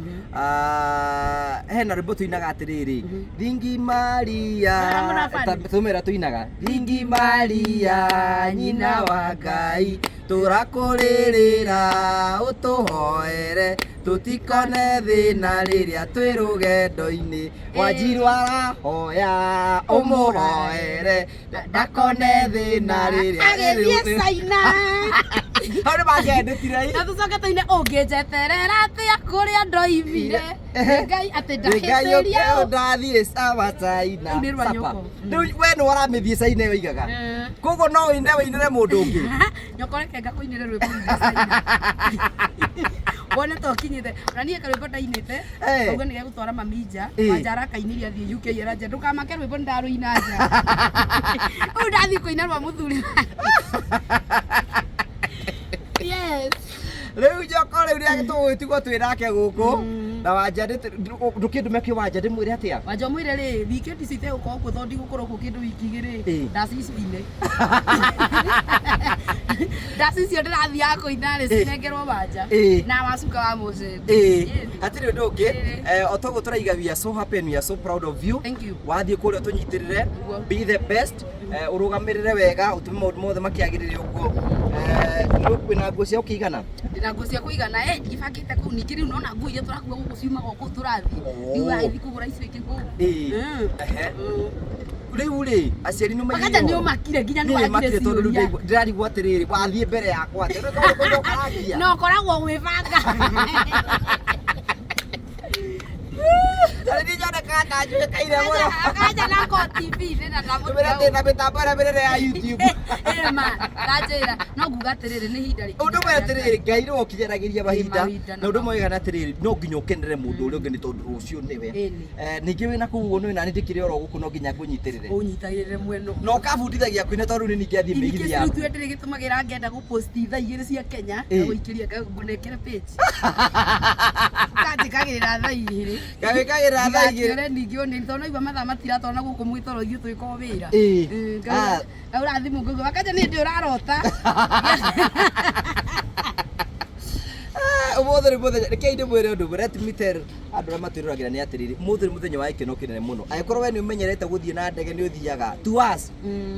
Hena rwĩmbo tũinaga atĩrĩrĩ. Ringi Maria. Ah, mũrabani. Tũmĩra tũinaga. Ringi Maria nyina wa Ngai tũrakũrĩrĩra ũtũhoere tũtikone thĩna rĩrĩa twĩ rũgendo-inĩ. Wanjiru arahoya ũmũhoere ndakone thĩna rĩrĩa Agĩthiĩ China. Hau nĩ mangĩendetire. Na tũcoke tũine ũngĩnjeterera atĩa kũrĩa ndoimire. Ngai atĩ Ngai ndahĩtĩria ũkĩo ndathiĩ sawa China. Rĩu nĩ rwa Sapa. nyoko. Rĩu we nĩ ũramĩthiĩ China ĩyo igaga. Koguo no ũine wĩinĩre mũndũ ũngĩ. Nyoko reke ngakũinĩre rwĩmbo rũingĩ China. Wone to kinyite. Na niĩ karwĩmbo ndainĩte. Eh. Auga nĩ gegũtwara mami nja. Eh. Wanja arakainĩria athiĩ UK aranja ndũkamake rwĩmbo nĩndarũina nja. Rĩu ndathiĩ kũina rwa mũthuri. Yes. Rĩu njoko rĩu rĩa tũgũgĩtigwo twĩ nake gũkũ na wanja ndũkĩndũme kĩ wanja ndĩmwĩre atĩa? Wanja mwĩre rĩ weekend ici itegũkorwo kuo tondũ ndigũkorwo kuo kĩndũ wiki igĩrĩ Eh. ndaci icio ine ndaci icio ndĩrathiaga kũina rĩ Eh. cinengerwo wanja Eh. na wacuka wa mũcembe Ĩĩ, hatirĩ ũndũ ũngĩ. O toguo tũraiga we are so happy and we are so proud of you. Thank you. Wathiĩ kũrĩa ũtũnyitĩrĩre, Nĩguo. be the best, ũrũgamĩrĩre wega, ũtũme maũndũ mothe makĩagĩrĩre ũguo. Wĩna nguo cia gũkĩigana? Ndĩna nguo cia kũigana eh ndibangĩte kũu ningĩ rĩu nona nguo iria tũrakua gũkũ ciumaga o kũu tũrathiĩ Oh. rĩu ũragĩthiĩ kũgũra icio ingĩ kũu Ĩĩ. Mm. Ehe. Rĩu rĩ, aciari nĩ Wakaja nĩ ũmakire nginya nĩ Nĩ wagire makire tondũ rĩu ciũria ndĩrarigwo atĩrĩrĩ, wathiĩ mbere yakwa atĩa? Rĩu tondũ ũkarangia. na ũkoragwo gwĩbanga Tarĩ niĩ nyonekaga ta njũĩkaine mũno. Wakaja na ko TV ndĩna Tũmĩre atĩ na mĩtambo ĩrĩa mĩnene ya YouTube. Ĩma, ndanjĩra no nguga atĩrĩrĩ nĩ ihinda rĩkinyaga Ũndũ ũmwe atĩrĩrĩ, Ngai nĩwe ũkinyanagĩria mahinda, mahinda na na ũndũ ũmwe wega nĩ atĩrĩrĩ, no nginya ũkenere mũndũ ũrĩa ũngĩ nĩ tondũ rũciũ nĩwe. Ĩni. Ningĩ wĩna kũu ũguo nĩ nani ndĩkĩrĩ oro gũkũ no nginya ngũnyitĩrĩre. Ũnyitagĩrĩre mwena Na ũkabundithagia kũina tondũ rĩu nĩ ningĩ athiĩ Inĩ mĩgithi yaku. rĩu ndĩrĩ gĩtũmagĩra ngenda gũposti thaa igĩrĩ cia Kenya Ĩ. ngagũikĩria ngunekere page kanjĩkagĩrĩra thaa igĩrĩ Ngagwĩkagĩrĩra thaa igĩrĩ. Ndigakĩũre ningĩ ũnĩ tondũ naigua mathaa matiratona gũkũ mwĩtoro ithuĩ twĩka o wĩra Ĩ. Ĩ, Ah. ngaũra thimũ ngauga wakaja nĩ ndĩ ũrarota Ah, ũmũthĩ nĩ mũthenya, rekei ndĩmwĩre ũndũ ũmwe, let me tell andũ arĩa matwĩroragĩra nĩ atĩrĩrĩ, ũmũthĩ nĩ mũthenya wa gĩkeno kĩnene mũno. Angĩkorwo we nĩ ũmenyerete gũthiĩ na ndege nĩ ũthiaga, to us,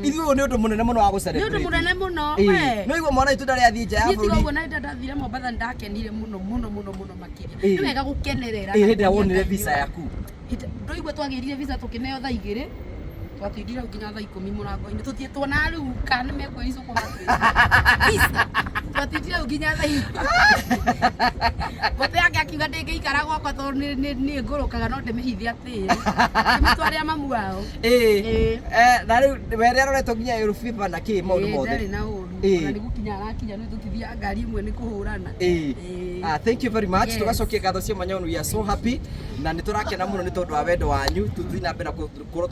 ithuĩ ũyũ nĩ ũndũ mũnene mũno wa nĩ ũndũ gũ-celebrate. mũnene mũno Ĩ, we no igua mwana witũ ndarĩ athiĩ nja ya niĩ tiga bũrũri. ũguo na ndathire Mombatha nĩndakenire mũno mũno mũno mũno makĩria Ĩ. nĩ wega gũkenerera Ĩ, na hĩndĩ ĩrĩa kuonia wonire Ngai visa nĩ yaku. Ndũigua twagĩrire visa tũkĩneo thaa igĩrĩ twatindire hau nginya thaa ikũmi mũrango-inĩ tũthiĩ tuona rĩu kana nĩ mekwĩricũkwo matwĩre visa twatindire hau nginya thaa ikũmi Mbote yake akiuga ndĩngĩikara gwakwa tondũ nĩ ngũrũkaga no ndĩmĩhithe atĩrĩ ndĩmĩtwarĩra mamu wao Ĩ. Ĩ. Na rĩu we nĩaroretwo nginya Eurofifa na kĩ maũndũ Ĩ, mothe. ndarĩ na ũru Ĩ. ona nĩ gũkinya arakinya nĩ tũtithiaga ngari ĩmwe nĩ kũhũrana Ĩ. Ĩ. Ah, thank you very much. Yes. Tugacokia ngatho cia mwanya we are so happy na nĩ tũrakena mũno nĩ tondũ wa wendo wanyu. Tũthiĩ na mbere na gũkorwo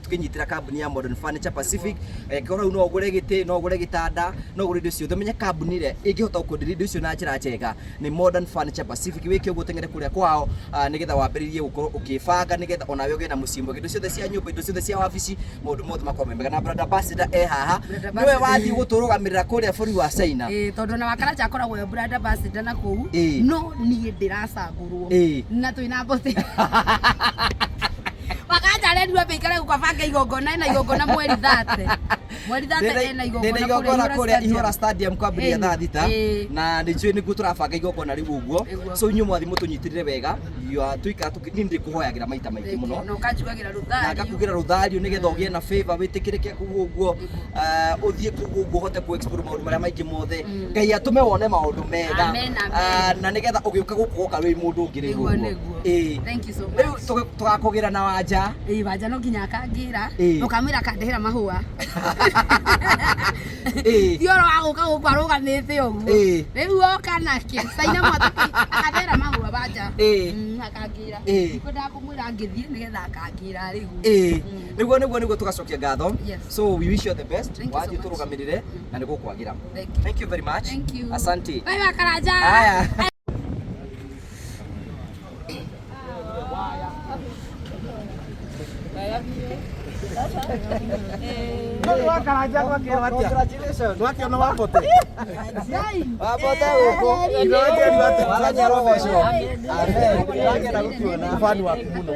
tũkĩnyitĩra kambuni ya Modern Furniture Pacific. Angĩkorwo hau no ũgũre gĩtĩ, no ũgũre gĩtanda, no ũgũre indo ciothe. Menya kambuni ĩrĩa ĩngĩhota gũkwenderia indo icio na njĩra njega nĩ Modern Furniture Pacific. Wĩke ũguo ũteng'ere kũrĩa kwao nĩgetha wambĩrĩrie gũkorwo ũkĩbanga nĩgetha onawe ũgĩe na mũciĩ mwega. Indo ciothe cia nyũmba, indo ciothe cia wabici, maũndũ mothe makorwo me mega. Na brand ambassador e haha Brand nĩwe ambassador. wathiĩ gũtũrũgamĩrĩra kũrĩa bũrũri wa China. Ĩ, tondũ na wakaracha akoragwo e brand ambassador na kũu Ĩ. no niĩ ndĩracagũrwo Ĩ. na twĩna mbote wakanja arerirwo ambe aikare gũkũ abange igongona ena igongona mweri thate mweri thate ena ndĩna igongona igongona kũrĩa kũrĩa Ihũra Stadium kwambĩrĩria Ĩni. thaa thita Ĩ. na nĩ njũĩ nĩguo tũrabanga igongona rĩu ũguo Nĩguo. so inyuĩ mwathiĩ mũtũnyitĩrĩre wega tuikara niĩ ndĩkũhoyagĩra maita maingĩ mũno na ũkanjugagĩra na rũthario ngakugĩra rũthario nĩgetha ũgĩe na favor wĩtĩkĩrĩke kũu ũguo ũthiĩ kũu ũguo ũhote kũ explore maũndũ marĩa maingĩ mothe Ngai atũme wone maũndũ mega Amen, amen. Na nĩgetha ũgĩũka gũkũ woka wĩ mũndũ ũngĩ rĩu Nĩguo, ũguo nĩguo. Ĩ. Thank you so Rĩu much. tũgakũgĩra na wanja Ĩ, wanja no nginya akangĩra Ĩ. ũkamwĩra akandehera mahũa Ĩ. ti ũhoro wa gũka gũkũ arũgamĩte ũguo Ĩ. rĩu oka nake caina mwatũki akandehera mahũa wanja Ĩ. Akangĩra Ĩ. ngwendaga kũmwĩra ngĩthiĩ nĩgetha akangĩra rĩu Ĩ. Nĩguo nĩguo nĩguo tũgacokia ngatho Yes. so we wish you the best Thank you so wathiĩ much. tũrũgamĩrĩre na nĩ gũkwagĩra Thank you. thank you very much Thank you. asante Bye bye Karanja. Haya. Nĩ wakaranja gwakĩrwo atĩa? Congratulations. Twakĩona wabote. Wabote gũkũ. Wathanya rogoco. Amen. Ndagera gũkuona. Ũbani waku mũno.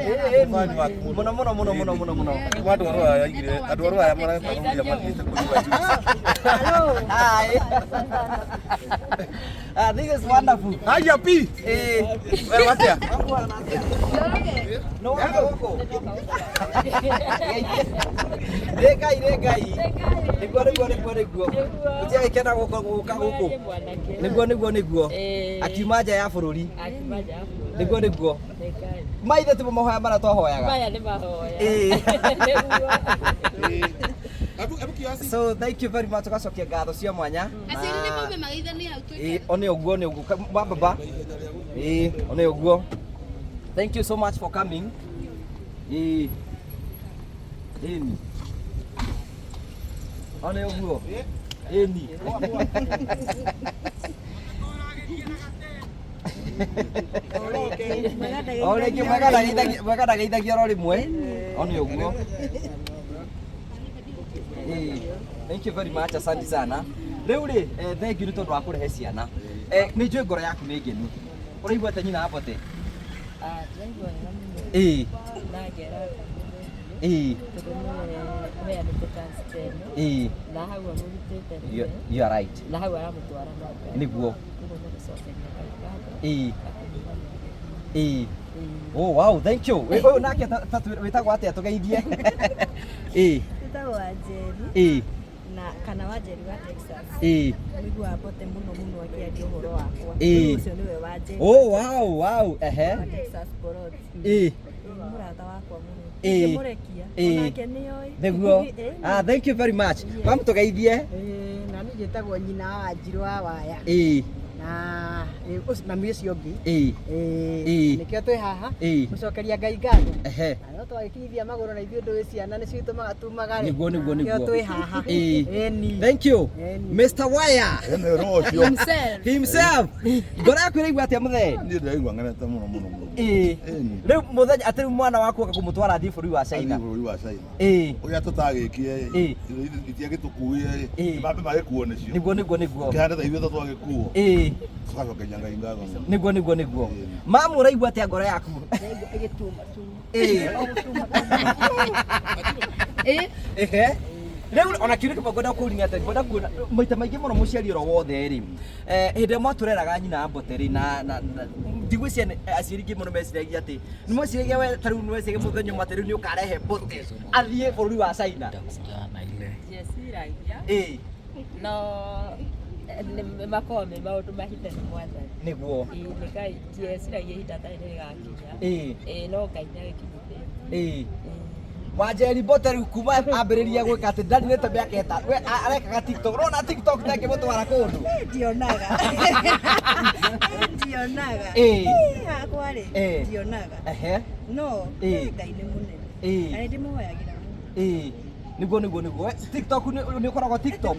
Ũbani waku mũno. Mũno mũno mũno mũno mũno mũno. Kuma andũ a Rũraya aigire, andũ a Rũraya maratũria mathiĩte kũnyua juice. Hi. Ah, this is wonderful. Haya pi. Eh, Wewe atĩa? no waka gũkũ. Nĩ Ngai, nĩ Ngai. Nĩguo nĩguo nĩguo nĩguo. Gũtiagĩkena gũkũ gũka gũkũ. Nĩguo nĩguo nĩguo. Akiuma nja ya bũrũri. Nĩguo nĩguo. Maithe timo mahoya marĩa twahoyaga. Maya nĩ mahoya. Ĩĩ. Nĩguo. Hebu hebu kiasi. So thank you very much, tugacokia ngatho cia mwanya. Aciari nĩ maume mageithanie hau Ĩĩ, tũikare. one ũguo nĩ ũguo wa baba. Ĩĩ, one ũguo. Thank you so much for coming. Ĩĩ. Ĩni. One ũguo. Ĩni. O rĩngĩ mwega ndageithagia, mwega ndageithagia oro rĩmwe. One ũguo. Ĩĩ. Thank you very much, asante sana. Rĩu rĩ, thank you nĩ tondũ wa kũrehe ciana. Nĩ njũĩ ngoro yaku nĩ ngenu. Ũraigua atĩa nyina wa Mbote? Ndĩraigua wega mũno Ĩĩ. na ngera Ĩĩ. tondũ nĩwe ũheanĩte chance ta ĩno Ĩĩ. na hau amũrutĩte You, nĩwe you are right. na hau aramũtwara no Ngai. Nĩguo. Ũguo nĩ gũcokeria Ngai ngatho Ĩĩ. atĩ nĩ Ĩĩ. Ĩĩ. Oh wow, thank you. Ũyũ nake wĩtagwo atĩa tũgeithie? Ĩĩ. Wĩtagwo Wanjeri Ĩĩ. na kana Wanjeri wa Texas. Ĩĩ. Nĩguaga Mbote mũno mũno akĩaria ũhoro wakwa. Ĩĩ. Ũcio nĩwe Wanjeri Oh wow, wow. Ehe. wa Texas Boroti. Ĩĩ. Nĩ mũrata wakwa mũno. Ĩĩ. Ingĩmũrekia Ĩĩ. onake nĩoĩ. Nĩguo. Ĩĩ. Ah, thank you very much. Mamu tũgeithie. Na niĩ njĩtagwo nyina wa Wanjirũ wa Waya Ĩĩ. na mami ũcio ũngĩ. Ĩĩ. Ĩĩ, Ĩĩ. nĩkĩo twĩ haha Ĩĩ. gũcokeria Ngai ngatho. Ehe. Na no twagĩkinyithia magũrũ na ithuĩ ndũĩ ciana nĩcio itũmaga tumagare. Nĩguo, nĩguo, Nĩkĩo nĩguo. twĩ haha. Ĩĩ. Ĩni. Thank you. Ĩni. Mr. Waya Ene roho ũcio. Himself. himself. Ngoro yaku ĩraigua atĩa mũthee? Niĩ ndĩraigua ngenete mũno mũno mũno. Ĩĩ. Ĩni. Rĩu mũthenya atĩ rĩu mwana waku oka kũmũtwara athiĩ bũrũri wa China. Athiĩ bũrũri wa China. Ĩĩ. Ũrĩa tũtagĩkire Ĩĩ. itiagĩtũkuire Ĩĩ. mambe magĩkuo nĩcio. Nĩguo, nĩguo, nĩguo. Kĩhande ta ithuĩ ta twagĩkuo. Ĩĩ. Tũgacokeria Ngai ngatho mũno. Nĩguo, nĩguo, nĩguo. Mamu ũraigua atĩa ngoro yaku? Ĩĩ. Ĩĩ. Ehe. Rĩu ona kĩũria kĩmwe ngwenda kũũria atĩ ngwenda kuona maita maingĩ mũno mũciari oro wothe rĩ, hĩndĩ ĩrĩa mwatũreraga nyina wa Mbote rĩ, na ndigwĩciria aciari aingĩ mũno meciragia atĩ nĩ mweciragia we ta rĩu nĩ weciragia mũthenya ũmwe atĩ rĩu nĩ ũkarehe Mbote athiĩ bũrũri wa China? Ndieciragia Ĩĩ. no nĩ makoragwo me maũndũ mahithe nĩ mwathani. Nĩguo. Ĩĩ, nĩ Ngai ndieciragia ihinda ta rĩrĩ rĩgakinya. Ĩĩ. Ĩĩ, no Ngai nĩ agĩkinyithĩtie. Ĩĩ. Wanjeri Mbote rĩu kuma ambĩrĩria gwĩka atĩ ndaninĩte mĩaka ĩtano we arekaga TikTok, ũrona TikTok ndangĩmũtwara kũndũ. Ndionaga. Ndionaga. Ĩĩ. Ĩĩ, hakwa rĩ Ĩĩ. ndionaga. Ehe. No Ĩĩ. Ngai nĩ mũnene. Ĩĩ. Na nĩ ndĩmũhoyagĩra mũno. Ĩĩ. Nĩguo, nĩguo, nĩguo. We, TikTok nĩ ũkoragwo TikTok?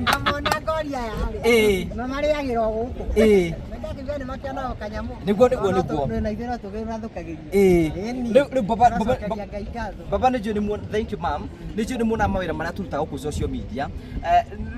Ngamona ngori aya rĩ. Ĩĩ. Mamarĩagĩra o gũkũ. Ĩĩ. Mekakiuga nĩ makĩonaga kanyamũ. Nĩguo, nĩguo, nĩguo. Na ithuĩ no tũgĩrathũkagĩria. Ĩĩ. Ĩni. Rĩu rĩu baba baba Tũgacokeria Ngai ngatho. baba nĩ njũĩ nĩ muona, thank you ma'am, nĩ njũĩ nĩ muonaga mawĩra marĩa tũrutaga gũkũ social media.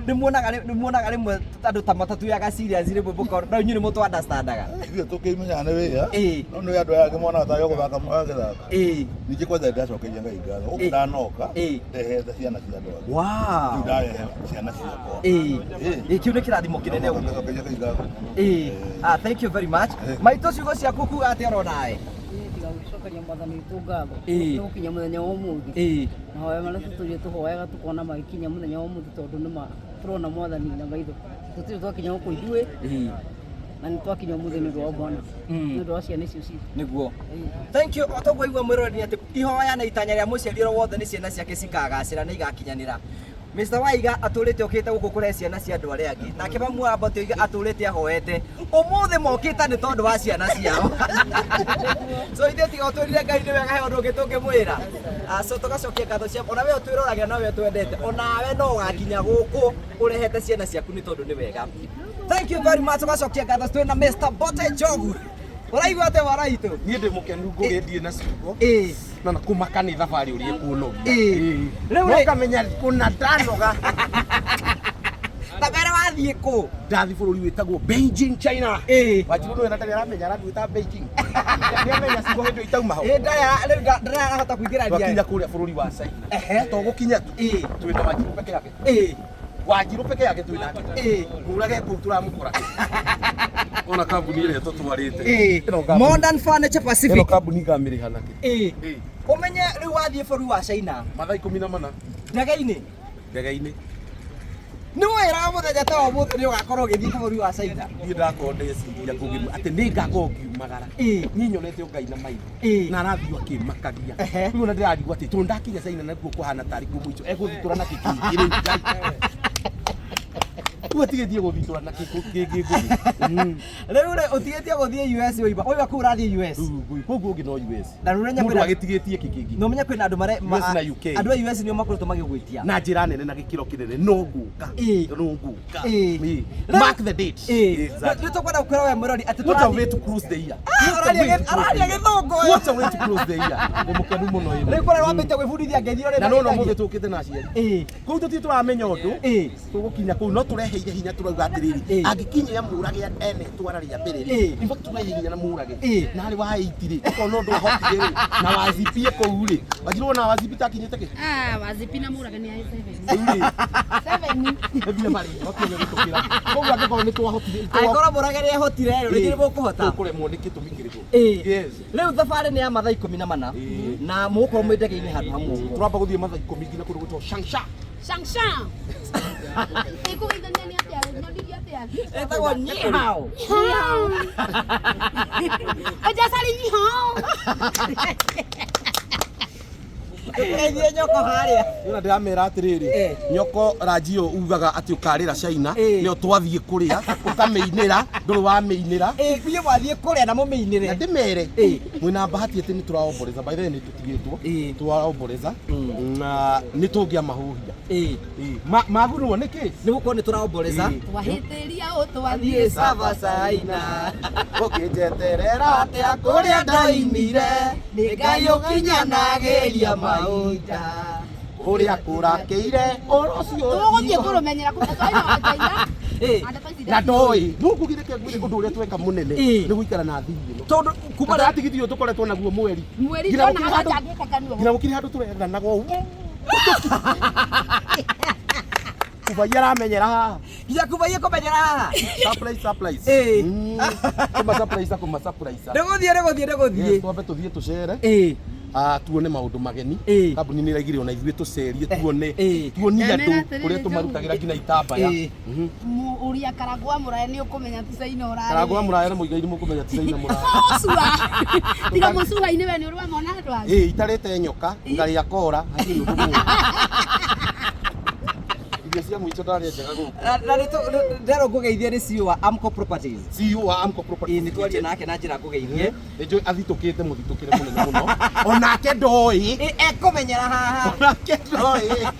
Nĩ muonaga rĩmwe andũ ta matatuyaga serious rĩmwe mũkona no inyuĩ nĩ mũtũ understandaga. Ithuĩ tũkĩmenyaga nĩ wĩra. Ĩĩ. No nĩ andũ aya angĩ monaga tarĩ o gũthaka maragĩthaka. Ĩĩ. Ningĩ kwanja nĩndacokeria Ngai ngatho. Gũkũ Ĩĩ. ndanoka Ĩĩ. ndehete ciana cia andũ angĩ. Wow. Rĩu ndarehe ciana ciakwa. Ĩĩ. Ĩĩ. Ĩĩ, kĩu nĩ kĩrathimo kĩnene ũguo. Ngacokeria Ngai ngatho. Ĩĩ. Ah, thank you very much. Maitũ ciugo ciaku kuga atĩa oronawe? Niĩ tiga gũcokeria mwathani witũ ngatho Ĩĩ. nĩ gũkinya mũthenya wa ũmũthĩ. Ĩĩ. Mahoya marĩa tũtũire tũhoyaga tũkona magĩkinya mũthenya wa ũmũthĩ tondũ nĩma tũrona mwathani na maitho. Tũtirĩ twakinya gũkũ ithuĩ Ĩĩ. na nĩ twakinya ũmũthĩ nĩ ũndũ wa Bwana. Nĩ ũndũ wa ciana icio citũ. Nĩguo. Thank you. O toguo igua mwĩroreri nĩ atĩ ihoya na itanya rĩa mũciari oro wothe nĩ ciana ciake cikagacĩra na igakinyanĩra. Mr. Waiga atũrĩte okĩte gũkũ kũrehe ciana cia andũ arĩa angĩ. Nake mamu wa Mbote oiga atũrĩte ahoete. Ũmũthĩ mokĩte nĩ tondũ wa ciana ciao. So ithuĩ tiga ũtwĩrire Ngai nĩ wega he ũndũ ũngĩ tũngĩmwĩra. So tũgacokia ngatho cia ona we ũtwĩroragĩra na we ũtwendete. Onawe no ũgakinya gũkũ ũrehete ciana ciaku nĩ tondũ nĩ wega. Thank you very much. Tũgacokia ngatho twĩna Mr. Mbote Njogu. Ũraigua atĩa mwana witũ? Niĩ ndĩ mũkenu ngũgĩthiĩ na ciugo. Ĩĩ. Na na kũmaka nĩ thabarĩ ũrĩa ĩkũnogia. Ĩĩ. Rĩu No rĩ ngamenya kũna ndanoga. Ta mbere wathiĩ kũ? Ndathiĩ bũrũri wĩtagwo Beijing, China. Ĩĩ. Wanjirũ nĩwe na ndarĩ aramenya arathiĩ Beijing. Nĩamenya ciugo hĩndĩ ĩyo itauma ho. Ĩĩ ndarĩ rĩu ndarĩ arahota kũingĩra Twakinya kũrĩa bũrũri wa China. Ehe. To gũkinya tu. Ĩĩ. Twĩna Wanjirũ peke yake. Ĩĩ. Wanjirũ peke yake twĩ nake. Ĩĩ. Mũrage kũu tũramũkora. Ona kambuni ĩrĩa tũtwarĩte. Ĩĩ. Ĩno kambuni. Modern Furniture Ĩno Pacific. kambuni ngamĩrĩha nakĩ? Ĩĩ. Ĩĩ. Ũmenye rĩu wathiĩ bũrũri wa China. Mathaa 14 Ndege-inĩ. ndege-inĩ. Nĩ wĩraga mũthenya ta wa ũmũthĩ nĩ ũgakorwo ũgĩthiĩ bũrũri wa China. Niĩ ndakorwo ndeciria ngũgĩma atĩ nĩ ngakorwo ngiumagara. Ĩĩ. Niĩ nyonete o Ngai na maitho. Ĩĩ. Na arathiĩ o akĩmakagia. Ehe. Rĩu ona ndĩrarigwo atĩ tondũ ndakinya China nakuo kũhana tarĩ kuo mũico. Egũthitũra na kĩkĩngĩ rĩu Ngai. Rĩu atigĩtie gũthitũra na kĩngĩ ngũgĩ. Rĩu rĩ ũtigĩtie gũthiĩ US ũima. Ũima kũu ũrathiĩ US. Rĩu ngũgĩ koguo ũngĩ no US. Na rĩu ũrenya Mũndũ kwĩna agĩtigĩtie kĩkĩngĩ. na ũmenye kwĩna andũ mare US na UK. Andũ a US nĩo makoretwo magĩgwĩtia. Na njĩra nene na gĩkĩro kĩnene no ngũka. Ĩĩ. No ngũka. Ĩĩ. Ĩĩ. Rĩu- Mark the date. Ĩĩ. Exactly. Nĩ tũkwenda gũkwĩra we mwĩrori atĩ What a tũrathiĩ way to close the year. Ah, What a way to close araria the year. gĩthũngũ ũyũ. What a way to close the year. Ndĩ mũkenu mũno ĩno. Rĩu kũrĩa wambĩte gwĩbundithia ngeithi ũrĩa Na no no ndagĩtarĩ. mũthĩ tũkĩte na aciari. Ĩĩ. Kũu tũtirĩ tũramenya ũndũ. Ĩĩ. Tũgũkinya kũu no tũreheire hinya tũrauga atĩrĩrĩ. Ĩĩ. Angĩkinyia mũrage ene twara rĩa mbere rĩ. Ĩĩ. In fact tũrehe hinya na mũrage. Ĩĩ. Na harĩ wa 8 rĩ. Ũkona ũndũ ahotire rĩ. Na wazipie kũu rĩ. Wajirwo na wazipi takinyĩte kĩ? Ah, wazipi na mũrage nĩ a 7. Rĩu rĩ. 7. Mbia marĩ makinya gũtũkĩra. Koguo angĩkorwo nĩ twahotire. Angĩkorwo mũrage nĩ ehotire rĩ, rĩngĩ nĩ mũkũhota. Tũkũremwo nĩ gĩtũmi kĩrĩkũ? Ĩĩ. Yes. Rĩu thabarĩ nĩ ya mathaa 14 Ĩĩ. na mũgũkorwo mwĩ ndege-inĩ handũ hamwe ũguo. Tũramba gũthiĩ mathaa 10 nginya kũndũ gwĩtagwo Changsha. Shangshan. Ĩkũgeithania nĩ atĩa? Nyonirie atĩa? Ĩtagwo ni hao. Ojasari ni hao. Tũgeithie nyoko harĩa. Nĩ ndĩramera atĩrĩrĩ Eh. nyoko rajio ugaga atĩ ũkarĩra China Eh. nĩyo twathiĩ kũrĩa ũkamĩinĩra ndũrĩ wamĩinĩra Ĩĩ, inyuĩ mwathiĩ kũrĩa na na mũmĩinĩre. ndĩmere Eh. mwĩna bahati atĩ nĩ tũraomboreza by the way nĩ tũtigĩtwo Eh. tũraomboreza na nĩ tũngĩamahũhia Ĩĩ. magunwo nĩkĩ Nĩ gũkorwo nĩ tũraomboreza. Ĩĩ. Twahĩtĩria Thiĩ ũtwathiĩ. Sava China. ũkĩnjeterera Atĩa kũrĩa ndoimire nĩ Ngai ũkinyanagĩria mahinda. kũrĩa kũrakĩire ũrũcio Tũgũthiĩ kũrũmenyera kũu twaima wanjaira. Ĩĩ. na ndoĩ nũngũgire kengwĩre ũndũ ũrĩa tweka mũnene Eh. nĩ gũikara na thiri ĩno Tondũ kuma kuma ndatigithio tũkoretwo naguo mweri Mweri Nginya ndona gũkĩrĩ haha handũ- njangĩte kanua. nginya gũkĩrĩ handũ tũrethanaga ũguo kubaia aramenyera haha nginya kubaia kũmenyera haha. surprise surprise Ĩĩ. Kuma surprise kuma surprise Nĩ gũthiĩ nĩ gũthiĩ nĩ gũthiĩ. Yes, twambe tũthiĩ tũcere Ĩĩ. Ah, tuone maũndũ mageni Ĩĩ. kambuni nĩ ĩraigire ona ithuĩ tũcerie tuone Ĩĩ. tuonie andũ Ndamera atĩrĩrĩ, ũrĩa tũmarutagĩra nginya itambaya Ĩĩ. Ũria karangwa mũraya nĩ ũkũmenya ti China ũrarĩ. karangwa mũraya na mũigairi mũkũmenya ti China mũraya Mũcua. Tiga mũcua-inĩ we nĩ ũrĩ wamona andũ angĩ. ĩĩ itarĩte nyoka ngarĩa kora hatirĩ ũndũ mũũru irio cia mũico ndarĩa njega gũkũ Na nĩ nderwo ngũgeithie nĩ CEO wa Amco Properties. CEO wa Amco Properties Ĩĩ nĩ twarie nake na njĩra ngũgeithie. nĩ njũĩ athitũkĩte mũthitũkĩre mũnene mũno onake ndoĩ Ĩ ekũmenyera haha. onake ndoĩ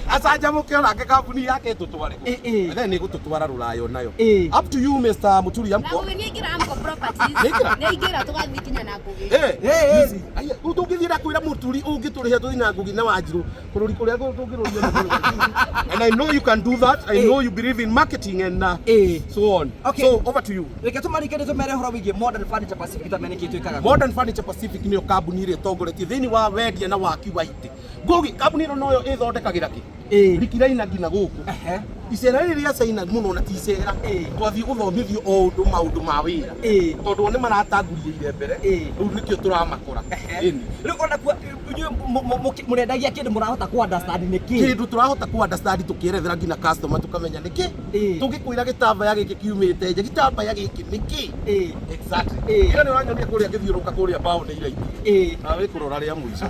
acanjamũke onake kambuni yake ĩtũtware Ĩ, ĩ. then nĩ ĩgũtũtwara rũraya onayo Ĩ. up to you Mr. Muturi Na Amco Ngũgĩ nĩ aingĩra Amco Properties. Nĩ aingĩra? Nĩ aingĩra tũgathiĩ nginya na Ngũgĩ. Eh, Ĩ, ĩ. you see, aya, rĩu tũngĩthiĩ na kwĩra mũturi ũngĩtũrĩhe tũthiĩ na Ngugi na Wanjirũ bũrũri kũrĩa tũngĩrũria nĩ bũrũri. And I know you can do that. I Ĩ. know you believe in marketing and Ĩ. so on. Okay. So over to you. Reke tũmarike nĩ tũmere ũhoro wĩgiĩ Modern Furniture Pacific tamene kĩ twĩkaga. Modern Furniture Pacific nĩyo kambuni ĩrĩa ĩtongoretie thĩinĩ wa wendia na waki wa itĩ. Ngugi kambuni ĩno noyo ĩthondekagĩra kĩ? Ĩ. Rikiraina nginya gũkũ. Ehe. Icera rĩrĩ rĩa China mũno na ti icera. Ĩ. Twathiĩ gũthomithio o ũndũ maũndũ ma wĩra. Ĩ. Tondũ o nĩ maratanguria mbere. Ĩ. Rĩu nĩkĩo tũramakora. Ĩni. Rĩu ona kuo inyuĩ mũrendagia kĩndũ mũrahota kũ understand nĩ kĩ. Kĩndũ tũrahota kũ understand tũkĩerethera nginya customer tũkamenya nĩkĩ. Ĩ. Tũngĩkwĩra gĩtambaya gĩkĩ kiumĩte nja, gĩtambaya gĩkĩ nĩkĩ. Ĩ. Exactly. Ĩ. Ira nĩ ũranyonia kũrĩa ngĩthiũrũrũka kũrĩa mbaũ nĩ iraithi. Ĩ. Nawe kũrora rĩa mũico.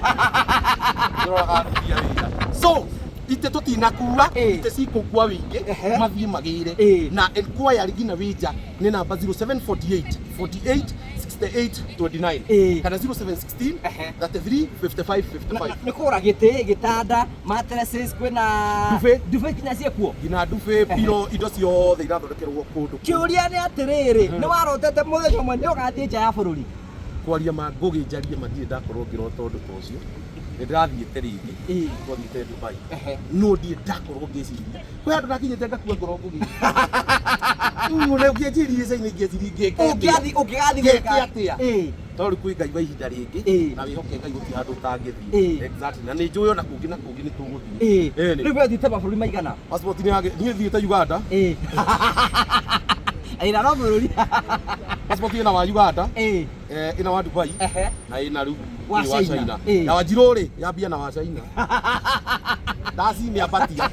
Ndĩroraga aruti a wĩra. So, ite tũtinakua Ĩ. ite cikũkua wĩingĩ Ehe. mathiĩ magĩre Ĩ. na enquiry nginya wĩ nja nĩ namba 0748 48 68 29 Ĩ. kana 0716 Ehe. 33 55 55 Nĩ kũgũra gĩtĩ, gĩtanda, mattresses, kwĩna Duvet. Duvet nginya ciĩkuo. nginya ndube pilo indo ciothe irathondekerwo kũndũ kũu. Kĩũria nĩ atĩrĩrĩ, nĩ warotete mũthenya ũmwe nĩ ũgathiĩ nja ya bũrũri. Kwaria ma ngũgĩ njarie ma ndirĩ ndakorwo ngĩrota ũndũ ta ũcio nĩ ndĩrathiĩte rĩngĩ Ĩ. twathiĩte Dubai Ehe. no ndirĩ ndakorwo ngĩciria kwĩ handũ ndakinyĩte ngakua ngoro ngũgĩ rĩu ona ũngĩanjĩrire China ingĩanjirie ngĩke atĩa? Ũngĩathiĩ ũngĩgathiĩ Ngĩke gwĩka atĩa? Ĩ. Tondũ rĩu kwĩ Ngai wa ihinda rĩngĩ Ĩ. na wĩhoke Ngai gũtirĩ handũ ũtangĩthiĩ Ĩ. Exactly. Na nĩ njũĩ ona kũngĩ na kũngĩ nĩ tũgũthiĩ Ĩ. Ĩni. Rĩu we ũthiĩte mabũrũri maigana? Passport nĩ yagĩ niĩ thiĩte Uganda Ĩ. Ĩna no bũrũri. passport ĩna wa Uganda Ĩ. ĩna wa Dubai Ehe. na ĩna rĩu Wa ĩ wa China. China Ĩ. na Wanjirũ rĩ yambia na wa China ndacimĩambatia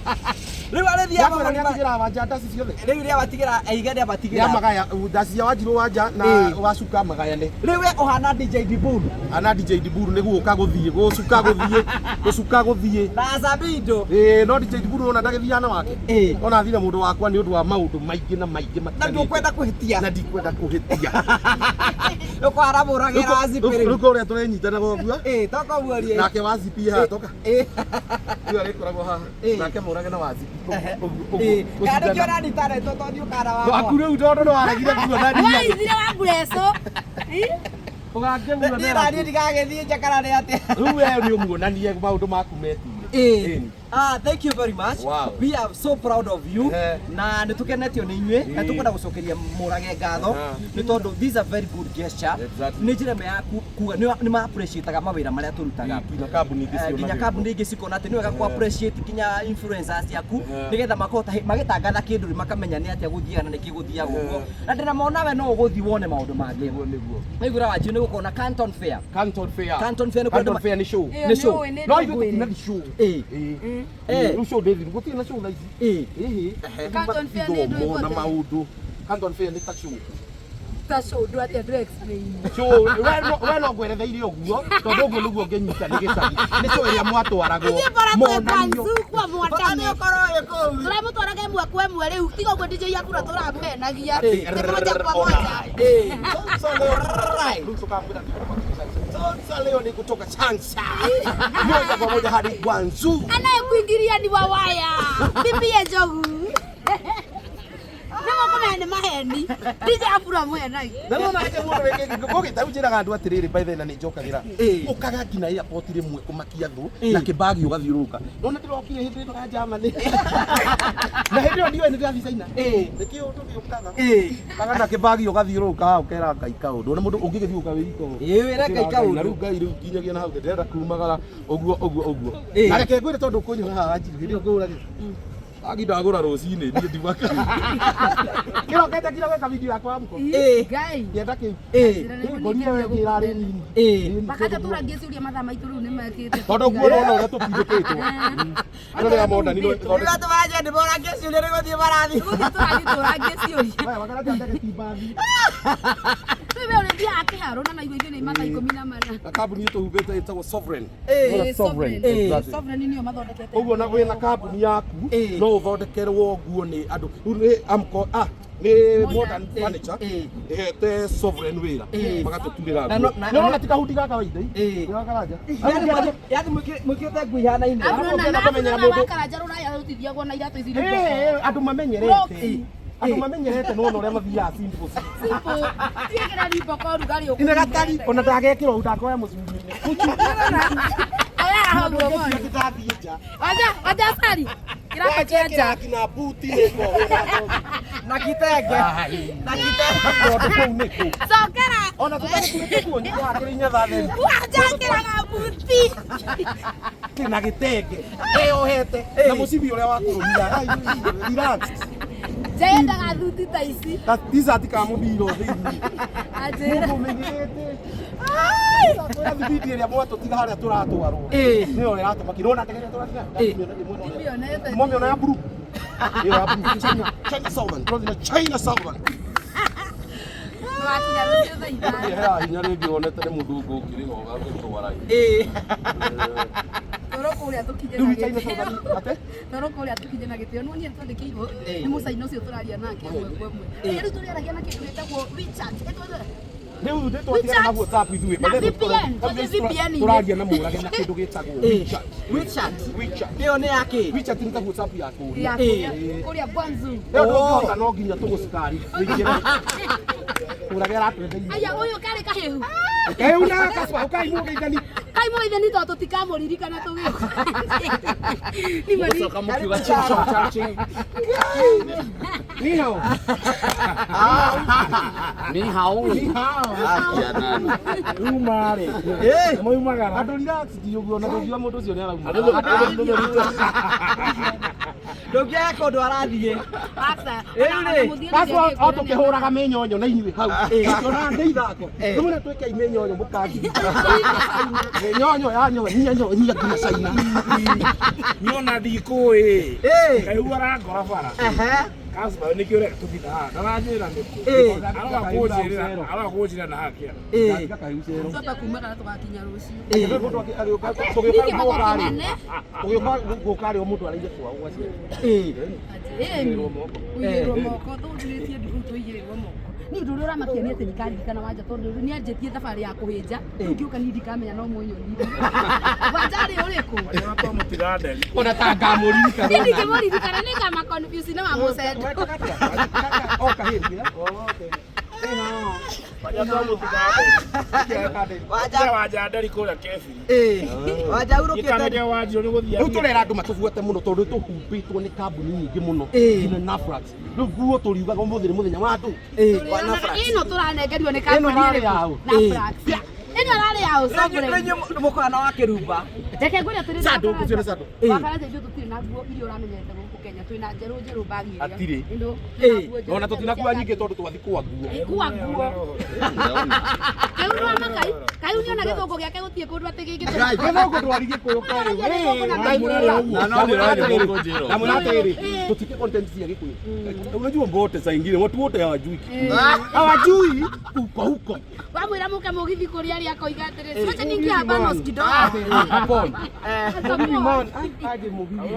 Rĩu arĩthiaga Nĩakwĩra nĩatigĩra wanja ndaci ciothe. Rĩu nĩabatigĩra aiga nĩabatigĩra. Nĩamagaya ndaci cia Wanjirũ wanja na Ĩĩ. wacuka magayane. Rĩu we ũhana DJ Diburu. Ana DJ Diburu nĩ gũka gũthiĩ gũcuka gũthiĩ gũcuka gũthiĩ. Na Sabindo. Ĩĩ no DJ Diburu ona ndagĩthiaga na wake. Ĩĩ. Ona athire mũndũ wakwa nĩ ũndũ wa maũndũ maingĩ na maingĩ Na matiganĩte. ndũkwenda kũhĩtia. Na ndikwenda kũhĩtia. Ũkwaramũragĩra zipi Rĩu rĩu. kũrĩa tũrenyitana ũguo. Ĩĩ tokoguorie. Nake wa zipi haha toka. Ĩĩ. Rĩu arĩkoragwo haha. Ĩĩ. Nake mũrage na wa zipi. Ũguo Ĩĩ. ũguo. Kana nĩkĩo ũranitarĩtwo tondũ ndiũkana wakwa. Waku rĩu tondũ nĩwaregire kuonania. Waithire wa mbureco. Ũgakĩmuonera. Niĩ naniĩ ndigagĩthiĩ nja kana nĩ atĩa. Rĩu we nĩ ũmuonanie maũndũ maku metuire. Ĩĩ. Ah, thank you very much. Wow. We are so proud of you. Eh. Na nĩ tũkenetio nĩ inyuĩ na Ĩĩ. tũkwenda gũcokeria mũrage ngatho Aha. nĩ tondũ this is a very good gesture. Exactly. Nĩ njĩra ĩmwe ya kuga nĩ ma appreciate-aga mawĩra marĩa tũrutaga. Nginya kambuni ingĩ Eh, ciona nginya gĩko. kambuni ingĩ cikona atĩ nĩ wega ku appreciate nginya influencers yaku Eh. nĩgetha makahota magĩtangatha kĩndũ rĩ makamenya nĩ atĩa gũthiaga na nĩkĩ gũthiaga ũguo na ndĩramona we no ũgũthiĩ wone maũndũ mangĩ. Nĩguo nĩguo. Nĩguo Wanjiru nĩ gũkorwo na Canton Fair. Canton Fair. Canton Fair nĩ kũrĩa Canton andũ ma- Fair nĩ show. Ĩyo Nĩ show. nĩ ũĩ nĩ No ithuĩ ndũngwĩre. tũtinathi show. Ĩĩ. Ĩĩ. Eh. Rĩu show ndĩthiru gũtirĩ na show thaa ici. Ĩĩ. Ĩhĩ. Canton Fair nĩ ndũ Ithomo na ĩkũte. maũndũ. Canton Fair nĩ ta show. Ta show ndũ atĩa ndũ explain. Show we no ngweretheire ũguo tondũ ũguo nĩguo ngĩnyita nĩ gĩcagi. Nĩ show ĩrĩa mwatwaragwo. Ithuĩ bora twĩ Monanio. Banzu kwa Bata nĩ mwatame. ũkorwo wĩ kũu. Tũramũtwaraga ĩmwe kwa ĩmwe rĩu tiga ũguo DJ Akura tũramũhenagia. Ĩĩ. Nĩ moja kwa moja. Ĩĩ. Sasa leo Right. Rĩu tũkamwĩra sasa leo ni kutoka Changsha. Moja kwa moja hadi Guangzhou. Anayekuingilia ni wawaya. Bibi ya njogu. Nĩ mũkũmenya nĩ maheni. DJ Akura mũhenagia. Na no nake mũndũ rĩngĩ ngũgĩta njĩraga andũ atĩrĩrĩ by the way na nĩ njokagĩra Ĩĩ. ũkaga nginya airport rĩmwe kũmakia thũ Ĩĩ. na kĩbagi ũgathiũrũrũka nona ndĩrokire hĩndĩ ĩno ya Germany na hĩndĩ ĩyo ndiũĩ nĩ ndĩrathiĩ China Ĩĩ. nĩkĩ ũndũ gĩũkaga Ĩĩ. kaga na kĩbagi ũgathiũrũrũka haha ũkera Ngai kaũndũ ona mũndũ ũngĩgĩthiũka wĩ iko Ĩĩ, wĩre Ngai kaũndũ. na rĩu Ngai rĩu nginyagia na hau ndĩrenda kumagara ũguo ũguo ũguo Ĩĩ. na reke ngwĩre tondũ ũkũnyona haha Wanjiru hĩndĩ ĩyo ngũrage Agi ndagũra rũcinĩ niĩ ndiumaka. kĩrokete nginya gwĩka video yakwa ya mũko Ĩĩ. Ngai. ngĩenda kĩu Ĩĩ. ngorire we ĩrarĩ nini Ĩĩ. Makanja tũrangie ciũria mathaa maitũ rĩu nĩ mekĩte. tondũ nguo nona ũrĩa tũpindĩkĩtwo andũ rĩa modern no Rĩu andũ maragia nĩ morangie ciũria nĩ gũthiĩ marathiĩ. Gũthiĩ tũrathiĩ tũrangie ciũria. Wee, wakaranja ndege ti mbathi. Rĩu we ũrĩthiaga kĩharo na naigua ithuĩ nĩ mathaa 14. Na kambuni ĩtũhumbĩte ĩtagwo Sovereign. Ĩĩ. Ĩĩ, Sovereign. Exactly. Sovereign nĩo mathondekete. Ũguo na wĩna kambuni yaku Ĩĩ. no ũthondekerwo nguo nĩ andũ. Rĩu nĩ Amco ah nĩ Modern Furniture Ĩĩ. ĩhete Sovereign wĩra Ĩĩ. magatũturĩra Na nguo. no- na- Nĩ ũrona ti kahundi gaka waithe? Ĩĩ. Nĩ wakaranja. Yaani mwĩkĩrĩte nguo ihanaine. Abro na Ũngĩenda kũmenyera na mũndũ- wakaranja rũraya rũtithiagwo na iratũ ici Ĩĩ, andũ mamenyerete. Crocs. Andũ mamenyerete nĩwona ũrĩa mathiaga simple. Simple. Tiĩkĩra rimboko ũrugarĩ ũkũnyitĩte. Ine gatari ona ndagekĩra ũũ ndakoya mũcuri-inĩ. Oya haha ũguo wone. Ndathiĩ nja. Wanja, wanja cari. Kĩratũ kĩa nja. Nginya buti nĩ Na kitenge. Na kitenge. Tondũ kũu nĩ kũ. Cokera. Ona tũtagĩkuĩte kuo nyũmba hakĩrĩ inya thaa theri. Wanja kĩraga buti. Na gĩtenge eyohete na mũcibi ũrĩa wa kũrũmia. Ai, Relax. Nja yendaga thuti ta ici. Ka t-shirt ka mũbira thĩinĩ. Anjĩra. Mũmenyerete. Kwĩra thibindi ĩrĩa mwatũtiga harĩa tũratwarwo. Ĩĩ. Nĩyo ĩratũmakia. Nĩwona ndege ĩrĩa tũrathiĩ nayo? Ndimĩonete. Mwamĩona ya blue? Ĩyo ya blue. China, China Southern. Tũrathiĩ na China Southern. Tũgakinya rũciũ thaa ithano. Heaga hinya rĩngĩ wonete nĩ mũthũngũ ũkĩrĩha ũgagĩtwara. Ĩĩ. Toro kũrĩa tũkinye Rĩu na China gĩtĩo. Southern ate? Toro kũrĩa tũkinye na gĩtĩo. Nĩwonire twandĩkĩirwo Ĩĩ. nĩ mũcaina ũcio tũraria nake ĩmwe kwa ĩmwe. Ĩĩ. Rĩu tũrĩaragia na kĩndũ gĩtagwo WeChat. Ĩtwethe. Rĩu nĩ twatigana na WhatsApp ithuĩ. Na VPN, tũthiĩ VPN-inĩ. Tũraria na mũrage na kĩndũ gĩtagwo Ĩĩ. WeChat. WeChat. WeChat. Ĩyo nĩ ya kĩ? WeChat nĩ ta WhatsApp ya kũrĩa. Ya Ĩĩ. kũrĩa Guangzhou. Ĩyo ndũngĩhota no nginya tũgũcukari. Wĩingĩre. Mũrage aratwendeire. Aya ũyũ karĩ kahĩhu. Ĩu na gacwa ũkai mũgeithani. Kai mũgeithani tondũ tũtikamũririkana tũgĩũka. Nĩ ma Mũcoka mũkiuga ching chong chang ching. Ni hao. Ni hao. Ni hao. Akia nani. Uma rĩ. Ĩĩ. Moimagara. Andũ relax ti ũguo na ndũngiuga mũndũ ũcio nĩ arauma. Ndũngĩaga kũndũ arathiĩ. Aca. Rĩu rĩ, Basi o tũkĩhũraga mĩnyonyo na inyuĩ hau tũkĩonaga nĩ ithako rĩmwe twĩkei mĩnyonyo mũkangi mĩnyonyo ya nyonyia nyonyia nginya China. Niona ndikũĩ. Ĩĩ. Kaigua arangora bara. Ehe. Kaspa nĩkĩo ũreka tũthiĩ haha. Ndaranjĩra nĩkũ. Ĩĩ. Aroga kũnjĩrĩra, aroga kũnjĩrĩra na haha kĩara. Ĩĩ. Twamba kumagara tũgakinya rũciũ. Tũgĩũka gũka rĩ o mũndũ araire kwao gwa ciana. Ĩĩ. Ĩni. Kũigĩrĩrwo moko, tũthurĩtie ndũgũ tũigĩrĩrwo moko. Niĩ ũndũ ũrĩa ũramakia nĩ atĩ ndikaririkana Wanja tondũ rĩu nĩanjĩtie thabarĩ ya kũhĩnja. Rĩu ngĩũka niĩ ndikamenya no mũnyonire. Wanja arĩ ũrĩkũ? Ona ta ngamũririkana. Niĩ ndingĩmũririkana nĩ ngama confuse na wamũcendo. Wanja ndari kũrĩa Kebiri. Ĩĩ. Wanja urũkĩte. Gĩkanagia Wanjirũ nĩ gũthiĩ. Rĩu tũrera andũ matũbuate mũno tondũ tũhumbĩtwo nĩ kambuni nyingĩ mũno nginya Nafrax. Rĩu nguo tũriugaga ũmũthĩ nĩ mũthenya wa andũ. Ĩno tũranengerio nĩ kambuni Ĩno ĩrarĩ ĩrĩkũ? yaũ? Nafrax. Ĩno ĩrarĩ yaũ sovereign. Rĩu inyuĩ mũkana wa kĩrumba. Reke ngwĩre atĩrĩrĩ, Sado, Wakaranja. ngũcione sado. Wakaranja ithuĩ tũtirĩ na nguo iria ũramenyerete gũkũ Kenya, twĩna njerũ njerũ bagi ĩrĩa. Hatirĩ. Ĩno, twĩna nguo njerũ Ona njerũ tũtinakua cia nyingĩ tondũ twathi kwa nguo. Ĩ, kua nguo. Kaĩ ũrona kai? Kaĩ ũniona gĩthũngũ gĩake gũtirĩ kũndũ atĩ gĩngĩtũma. Gĩthũngũ ndwari gĩkũyũ karĩ. Ndamwĩra atĩrĩrĩ, tũtike content cia gĩkũyũ. Unajua mbote saa ingine watu wote hawajui Kikuyu. Hawajui uko huko. Wamwĩra mũke mũgithi kũrĩa arĩa akoiga atĩrĩ, "Wacha niingie hapa nos kidogo." Hapon. Mũgithi man, aje mũgithi.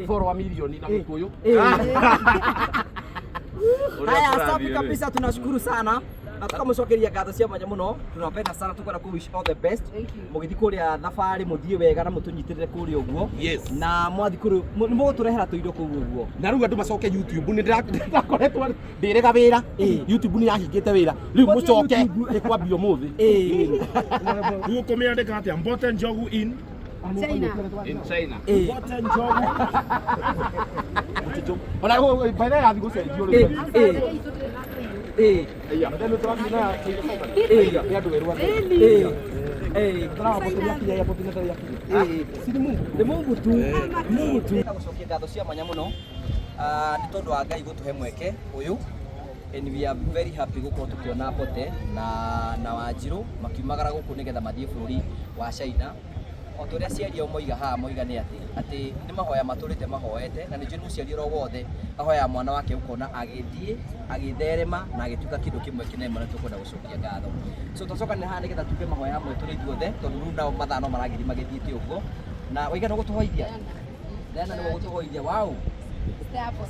Boro wa milioni na gĩkũyũ. Haya, safi kabisa, tunashukuru sana na tukamũcokeria ngatho cia mwanya mũno. Tunawapenda sana, tukwenda ku wish all the best. Mũgĩthiĩ kũrĩa thabarĩ mũthiĩ wega na mũtũnyitĩrĩre kũrĩa ũguo. Yes. Na mwathiĩ kũrĩa nĩ mũgũtũrehera tũindo kũu ũguo. Na rĩu andũ macoke YouTube nĩ ndĩrakoretwo ndĩrega wĩra. YouTube nĩ yahingĩte wĩra. Rĩu mũcoke ĩkwambia ũmũthĩ. Rĩu ũkũmĩandĩka atĩa? Mbote Njogu in China. In China. Mbote Njogu. Ona by the way yathi gũcenjio rĩu. Ĩĩ. Ĩya, then tũrathiĩ na nĩ andũ erũ Ĩĩ. Tũrawaboteria airport nĩ Ĩĩ. Si ni Mungu. Nĩ Mungu tu. Mungu tu. Gũcokia ngatho cia mwanya mũno nĩ tondũ wa Ngai gũtũhe mweke ũyũ and we are very happy gũkorwo tũkĩona Mbote na Wanjirũ makiumagara gũkũ nĩgetha mathiĩ bũrũri wa China. O ta ũrĩa aciari ao moiga haha moiga nĩ atĩ nĩ mahoya matũrĩte mahoete na nĩ njũĩ mũciari oro wothe ahoyaga mwana wake ũkona agĩthiĩ agĩtherema na agĩtuĩka kĩndũ kĩmwe kĩnene mũno tũkwenda gũcokia ngatho. So twacokanĩra haha nĩgetha tuge mahoya hamwe tũrĩ ithuothe tondũ rĩu nao mathaa no maragĩthiĩ magĩthiĩte ũguo. Na waigana gũtũhoithia? Diana nĩwe ũgũtũhoithia. Wow.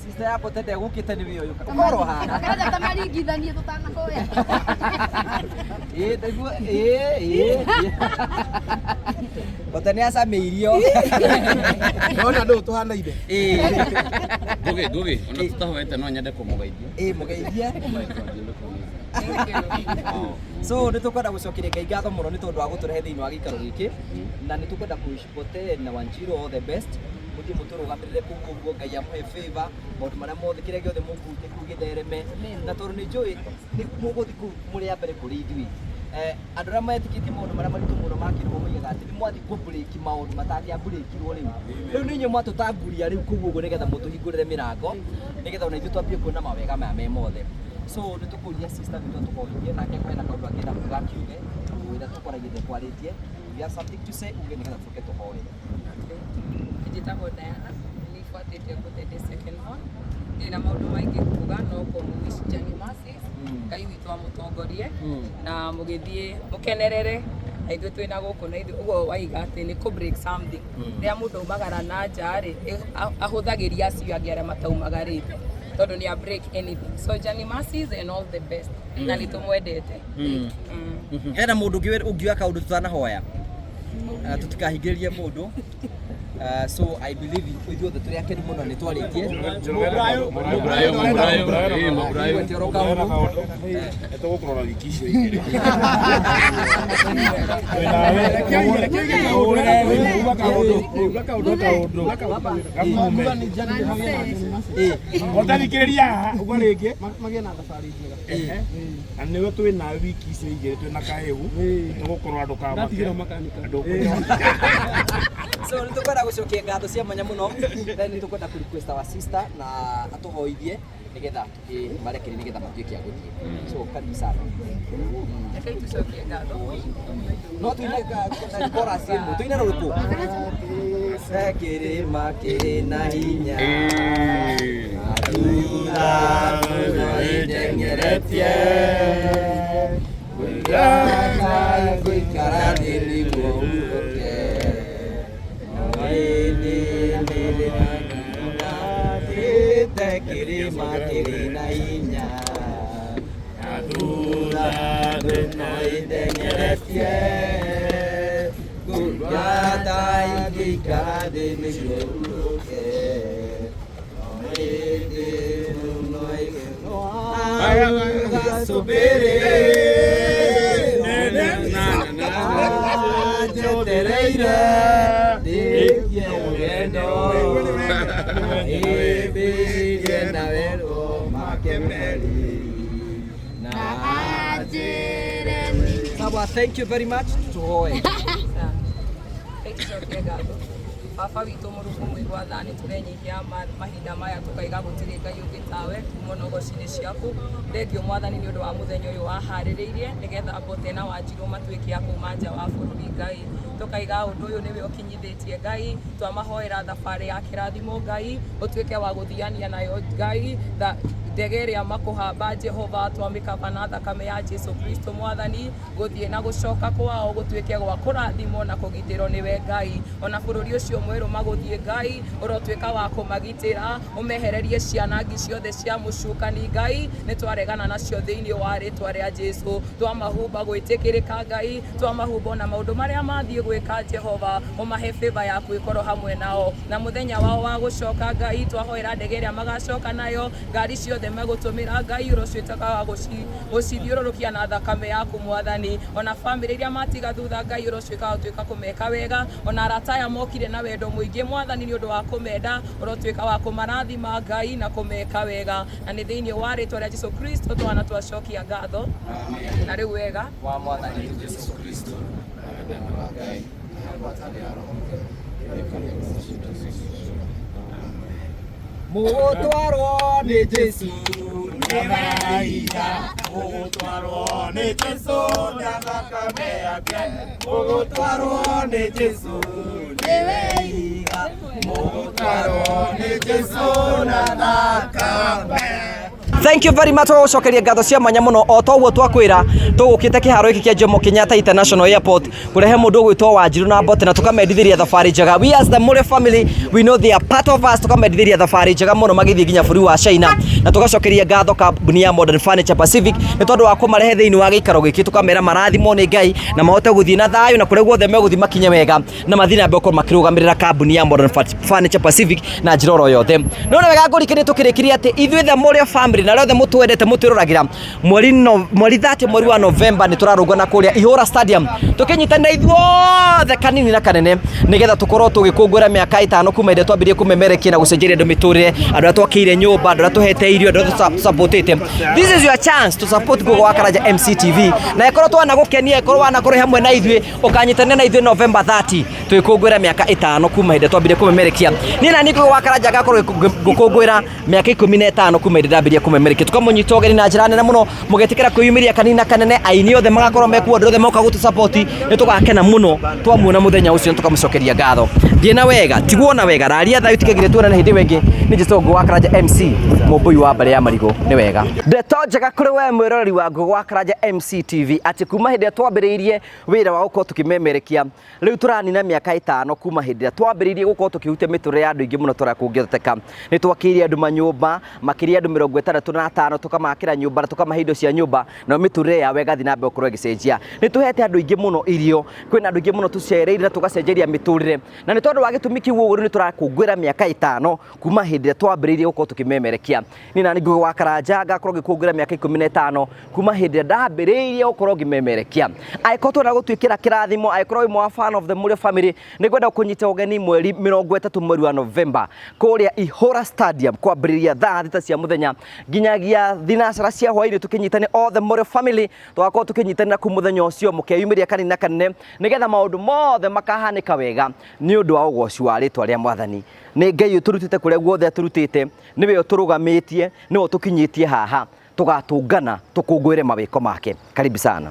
Sister ya Mbote ndegũkĩte nĩ wĩ ũyũ. Ũkorwo haha. Wakaranja ta maringithanie tũtanahoya. Ĩĩ ndaigua ĩĩ ĩĩ. Mbote nĩ acamĩirio. Ndona andũ tũhanaine. Ĩĩ. Ngugi, Ngugi, ona tũtahoete no nyende kũmũgeithia. Ĩĩ mũgeithie. So nĩ tũkwenda gũcokeria Ngai ngatho mũno nĩ tondũ wa gũtũrehe thĩinĩ wa gĩikaro gĩkĩ na nĩ tũkwenda kũ wish Mbote na Wanjirũ all the best. Mũthiĩ mũtũrũgamĩrĩre kũu ũguo Ngai amũhe favor maũndũ marĩa mothe kĩrĩa gĩothe mũkũhutia kũu gĩthereme na tondũ nĩ njũĩ nĩ mũgũthiĩ kũu mũrĩ a mbere kũrĩ ithuĩ. Andũ arĩa metĩkĩtie maũndũ marĩa maritũ mũno ma kĩroho moigaga atĩ nĩ mwathiĩ kũ break maũndũ matangĩambũrĩkirwo rĩu. Rĩu nĩ inyuĩ mwatũtanguria rĩu kũu ũguo nĩgetha mũtũhingũrĩre mĩrango nĩgetha ona ithuĩ twambie kuona mawega maya me mothe. So nĩ tũkũria sister witũ atũhoithie nake kwĩna kaũndũ angĩenda kuga akiuge wĩra tũkoragia ndekwarĩtie. If you have something to say uge nĩgetha tũke tũhoe. Njĩtagwo Diana, nĩ buatĩte Mbote ndĩ second born. Ndirĩ na maũndũ maingĩ kuga no kũmũ wish journey mercies. Ngai witũ amũtongorie na mũgĩthiĩ mũkenerere na ithuĩ twĩna gũkũ na ithuĩ ũguo waiga atĩ nĩ kũ break something. Rĩrĩa mũndũ aumagara na nja rĩ, ahũthagĩria acio angĩ arĩa mataumagarĩte tondũ nĩ a break anything. So journey mercies and all the best na nĩ tũmwendete. Hena mũndũ ũngiuga kaũndũ tũtanahoya tũtikahingĩrĩrie mũndũ. So I believe ithuothe tũrĩ akenu mũno nĩ twarĩtie. Tũgũkũrora wiki icio igĩrĩ. Ũtathikĩrĩria haha ũguo rĩngĩ Magĩe na thabarĩ njega. Na nĩwe twĩ nawe wiki icio igĩrĩ twĩ na kaĩhu tũgũkũrora ndũkamake. Ndatigĩra makanika. So nĩ tũkwenda gũcokia ngatho cia mwanya mũno, then nĩ tũkwenda kũ request our sister na atũhoithie nĩgetha tũkĩmarekerie nĩgetha matuĩke a gũthiĩ. So karibu sana. Rekei tucokie ngatho. No tuine chorus ĩmwe, tuine rũrĩkũ? Kĩrĩma kĩrĩ na hinya thutha mũno ĩndengeretie ngũikara thĩ nĩguo hurũke no ĩndĩ nĩrĩ na kĩrĩma kĩrĩ na hinya na thutha mũno ĩndengeretie ngũikara ngũikara thĩ nĩguo hurũke njetereire ndĩkie rũgendo hĩmbĩirie na wendo make meri na anjĩre nĩ Sawa, thank you very much. Tuhoe. Rekei tucokie ngatho. Baba witũ mũrungu mũigua tha nĩ tũrenyihia mahinda maya tũkaiga gũtirĩ Ngai ũngĩ tawe kuma na ũgoci-inĩ ciaku. Thengio Mwathani nĩ ũndũ wa mũthenya ũyũ waharĩrĩirie nĩgetha Mbote na Wanjirũ matuĩke a kuma nja wa bũrũri Ngai. Tũkaiga ũndũ ũyũ nĩwe ũkinyithĩtie Ngai, twamahoera thabarĩ ya kĩrathimo Ngai, ũtuĩke wa gũthiania nayo Ngai, ndege ĩrĩa makũhamba Jehova twamĩkaba na thakame ya Jesu Kristo Mwathani, gũthiĩ na gũcoka kwao gũtuĩke gwa kũrathimwo na kũgitĩrwo nĩwe Ngai. Ona bũrũri ũcio mwerũ magũthiĩ Ngai, ũrotuĩka wa kũmagitĩra, ũmehererie cianangi ciothe cia mũcukani Ngai, nĩ twaregana nacio thĩinĩ wa rĩtwa rĩa Jesu. Twamahumba gwĩtĩkĩrĩka Ngai, twamahumba ona maũndũ marĩa mathiĩ gwĩka Jehova, ũmahe favor yaku ĩkorwo hamwe nao. Na mũthenya wao wa gũcoka Ngai, twahoera ndege ĩrĩa magacoka nayo, ngari ciothe megũtũmĩra Ngai, ũrocituĩka wa gũcithiũrũrũkia na thakame yaku Mwathani. Ona bamĩrĩ iria matiga thutha Ngai, ũrocituĩka wa gũtuĩka kũmeka wega. Ona arata aya mokire na wendo mũingĩ Mwathani nĩ ũndũ wa kũmenda, ũrotuĩka wa kũmarathima Ngai na kũmeka wega. Na nĩ thĩinĩ wa rĩtwa rĩa Jesu Kristo twana twacokia ngatho. Na rĩu wega wa Mwathani Jesu Kristo Mũgũtwarwo nĩ Jesu Mũgũtwarwo nĩ Jesu na thakame yake, mũgũtwarwo nĩ Jesu nĩwe ihiga, mũgũtwarwo nĩ Jesu na thakame. Thank you very much gũcokeria ngatho cia mwanya mũno o toguo twakwĩra tũgũkĩte kĩharo gĩkĩ kĩa Jomo Kenyatta International Airport kũrehe mũndũ ũgwĩtwo Wanjirũ na Mbote na tũkamendithĩria thabarĩ njega. We as the Mũrĩo family, we know they are part of us, tũkamendithĩria thabarĩ njega mũno magĩthiĩ nginya bũrũri wa China, na tũgacokeria ngatho kambuni ya Modern Furniture Pacific nĩ tondũ wa kũmarehe thĩinĩ wa gĩikaro gĩkĩ, tũkamera marathimwo nĩ Ngai na mahote gũthiĩ na thayũ na kũrĩa guothe megũthiĩ makinye wega na mathiĩ na mbere gũkorwo makĩrũgamĩrĩra kambuni ya Modern Furniture Pacific na njĩra oro yothe. No nĩ wega ngũrikanie tũkĩrĩkĩria atĩ ithuĩ the Mũrĩo family na arĩa othe mũtwendete mũtwĩroragĩra mweri no, mweri 30 mweri wa November nĩ tũrarũngana kũrĩa Ihũra Stadium tũkĩnyitanĩra ithuothe kanini na kanene nĩgetha tũkorwo tũgĩkũngũĩra mĩaka 5 kuma ĩrĩa twambirie kũmemerekia na gũcenjeria andũ mĩtũrĩre, andũ arĩa twakĩire nyũmba, andũ arĩa tũhete irio, andũ arĩa tũsupportĩte. This is your chance to support Google wa Karanja MCTV, na ĩkorwo twana gũkenia, ĩkorwo wanakorwo hamwe na ithuĩ, ũkanyitanĩra na ithuĩ November 30 tũgĩkũngũĩra mĩaka 5 kuma hĩndĩ twambirie kũmemerekia. Niĩ na niĩ Google wa Karanja ngakorwo ngũkũngũĩra mĩaka 15 kuma hĩndĩ ndambirie kũmemerekia. Tũkamũnyita ũgeni na njĩra nene mũno, mũgetĩkĩra kwĩyumĩria kanini na kanene, aini othe magakorwo mekuo, andũ othe moka gũtũ support, nĩ tũgakena mũno twamuona mũthenya ũcio, nĩ tũkamũcokeria ngatho. Thiĩ na wega, tigwo na wega, raria thayũ tikagire tuonane hĩndĩ ĩyo ĩngĩ. Nĩ njĩtagwo Ngũgũ wa Karanja MC, mũmbũi wa mbarĩ ya marigũ. Nĩ wega. Ndeto njega kũrĩ we mwĩroreri wa Ngũgũ wa Karanja MCTV atĩ kuma hĩndĩ ĩrĩa twambĩrĩirie wĩra wa gũkorwo tũkĩmemerekia, rĩu tũranina mĩaka 5 kuma hĩndĩ ĩrĩa twambĩrĩirie gũkorwo tũkĩhutia mĩtũrĩre ya andũ aingĩ mũno tũrĩa kũngĩhoteka. Nĩ twakĩire andũ manyũmba makĩria andũ 65, tũkamakĩra nyũmba na tũkamahe indo cia nyũmba, nayo mĩtũrĩre yao ĩgathiĩ na mbere gũkorwo ĩgĩcenjia. Nĩ tũhete andũ aingĩ mũno irio, kwĩna andũ aingĩ mũno tũcereire na tũgacenjeria mĩtũrĩre, na nĩ tondũ wa gĩtũmi kĩu ũguo rĩu nĩ tũrakũngũĩra mĩaka 5 kuma hĩndĩ ĩrĩa twambĩrĩirie gũkorwo tũkĩmemerekia. Niĩ na niĩ Ngũgĩ wa Karanja ngakorwo ngĩkũngũĩra mĩaka 15 kuma hĩndĩ ĩrĩa ndambĩrĩirie gũkorwo ngĩmemerekia. Angĩkorwo twenda gũtuĩkĩra kĩrathimo, angĩkorwo wĩ mwa fan of the Mũrĩo family, nĩ ngwenda kũnyita ũgeni mweri 30 mweri wa November kũrĩa Ihũra Stadium kwambĩrĩria thaa 6 cia mũthenya nginya Nginyagia thinacara cia hwainĩ tũkĩnyitane all the Morio family, tũgakorwo tũkĩnyitanĩra kuu mũthenya ũcio mũkeyumĩria kanini na kanene nĩgetha maũndũ mothe makahanĩka wega nĩ ũndũ wa ũgoci wa rĩtwa rĩa Mwathani. Nĩ Ngai ũtũrutĩte kũrĩa guothe atũrutĩte, nĩwe ũtũrũgamĩtie, nĩwe ũtũkinyĩtie haha, tũgatũngana tũkũngũĩre mawĩko make. Karibu sana.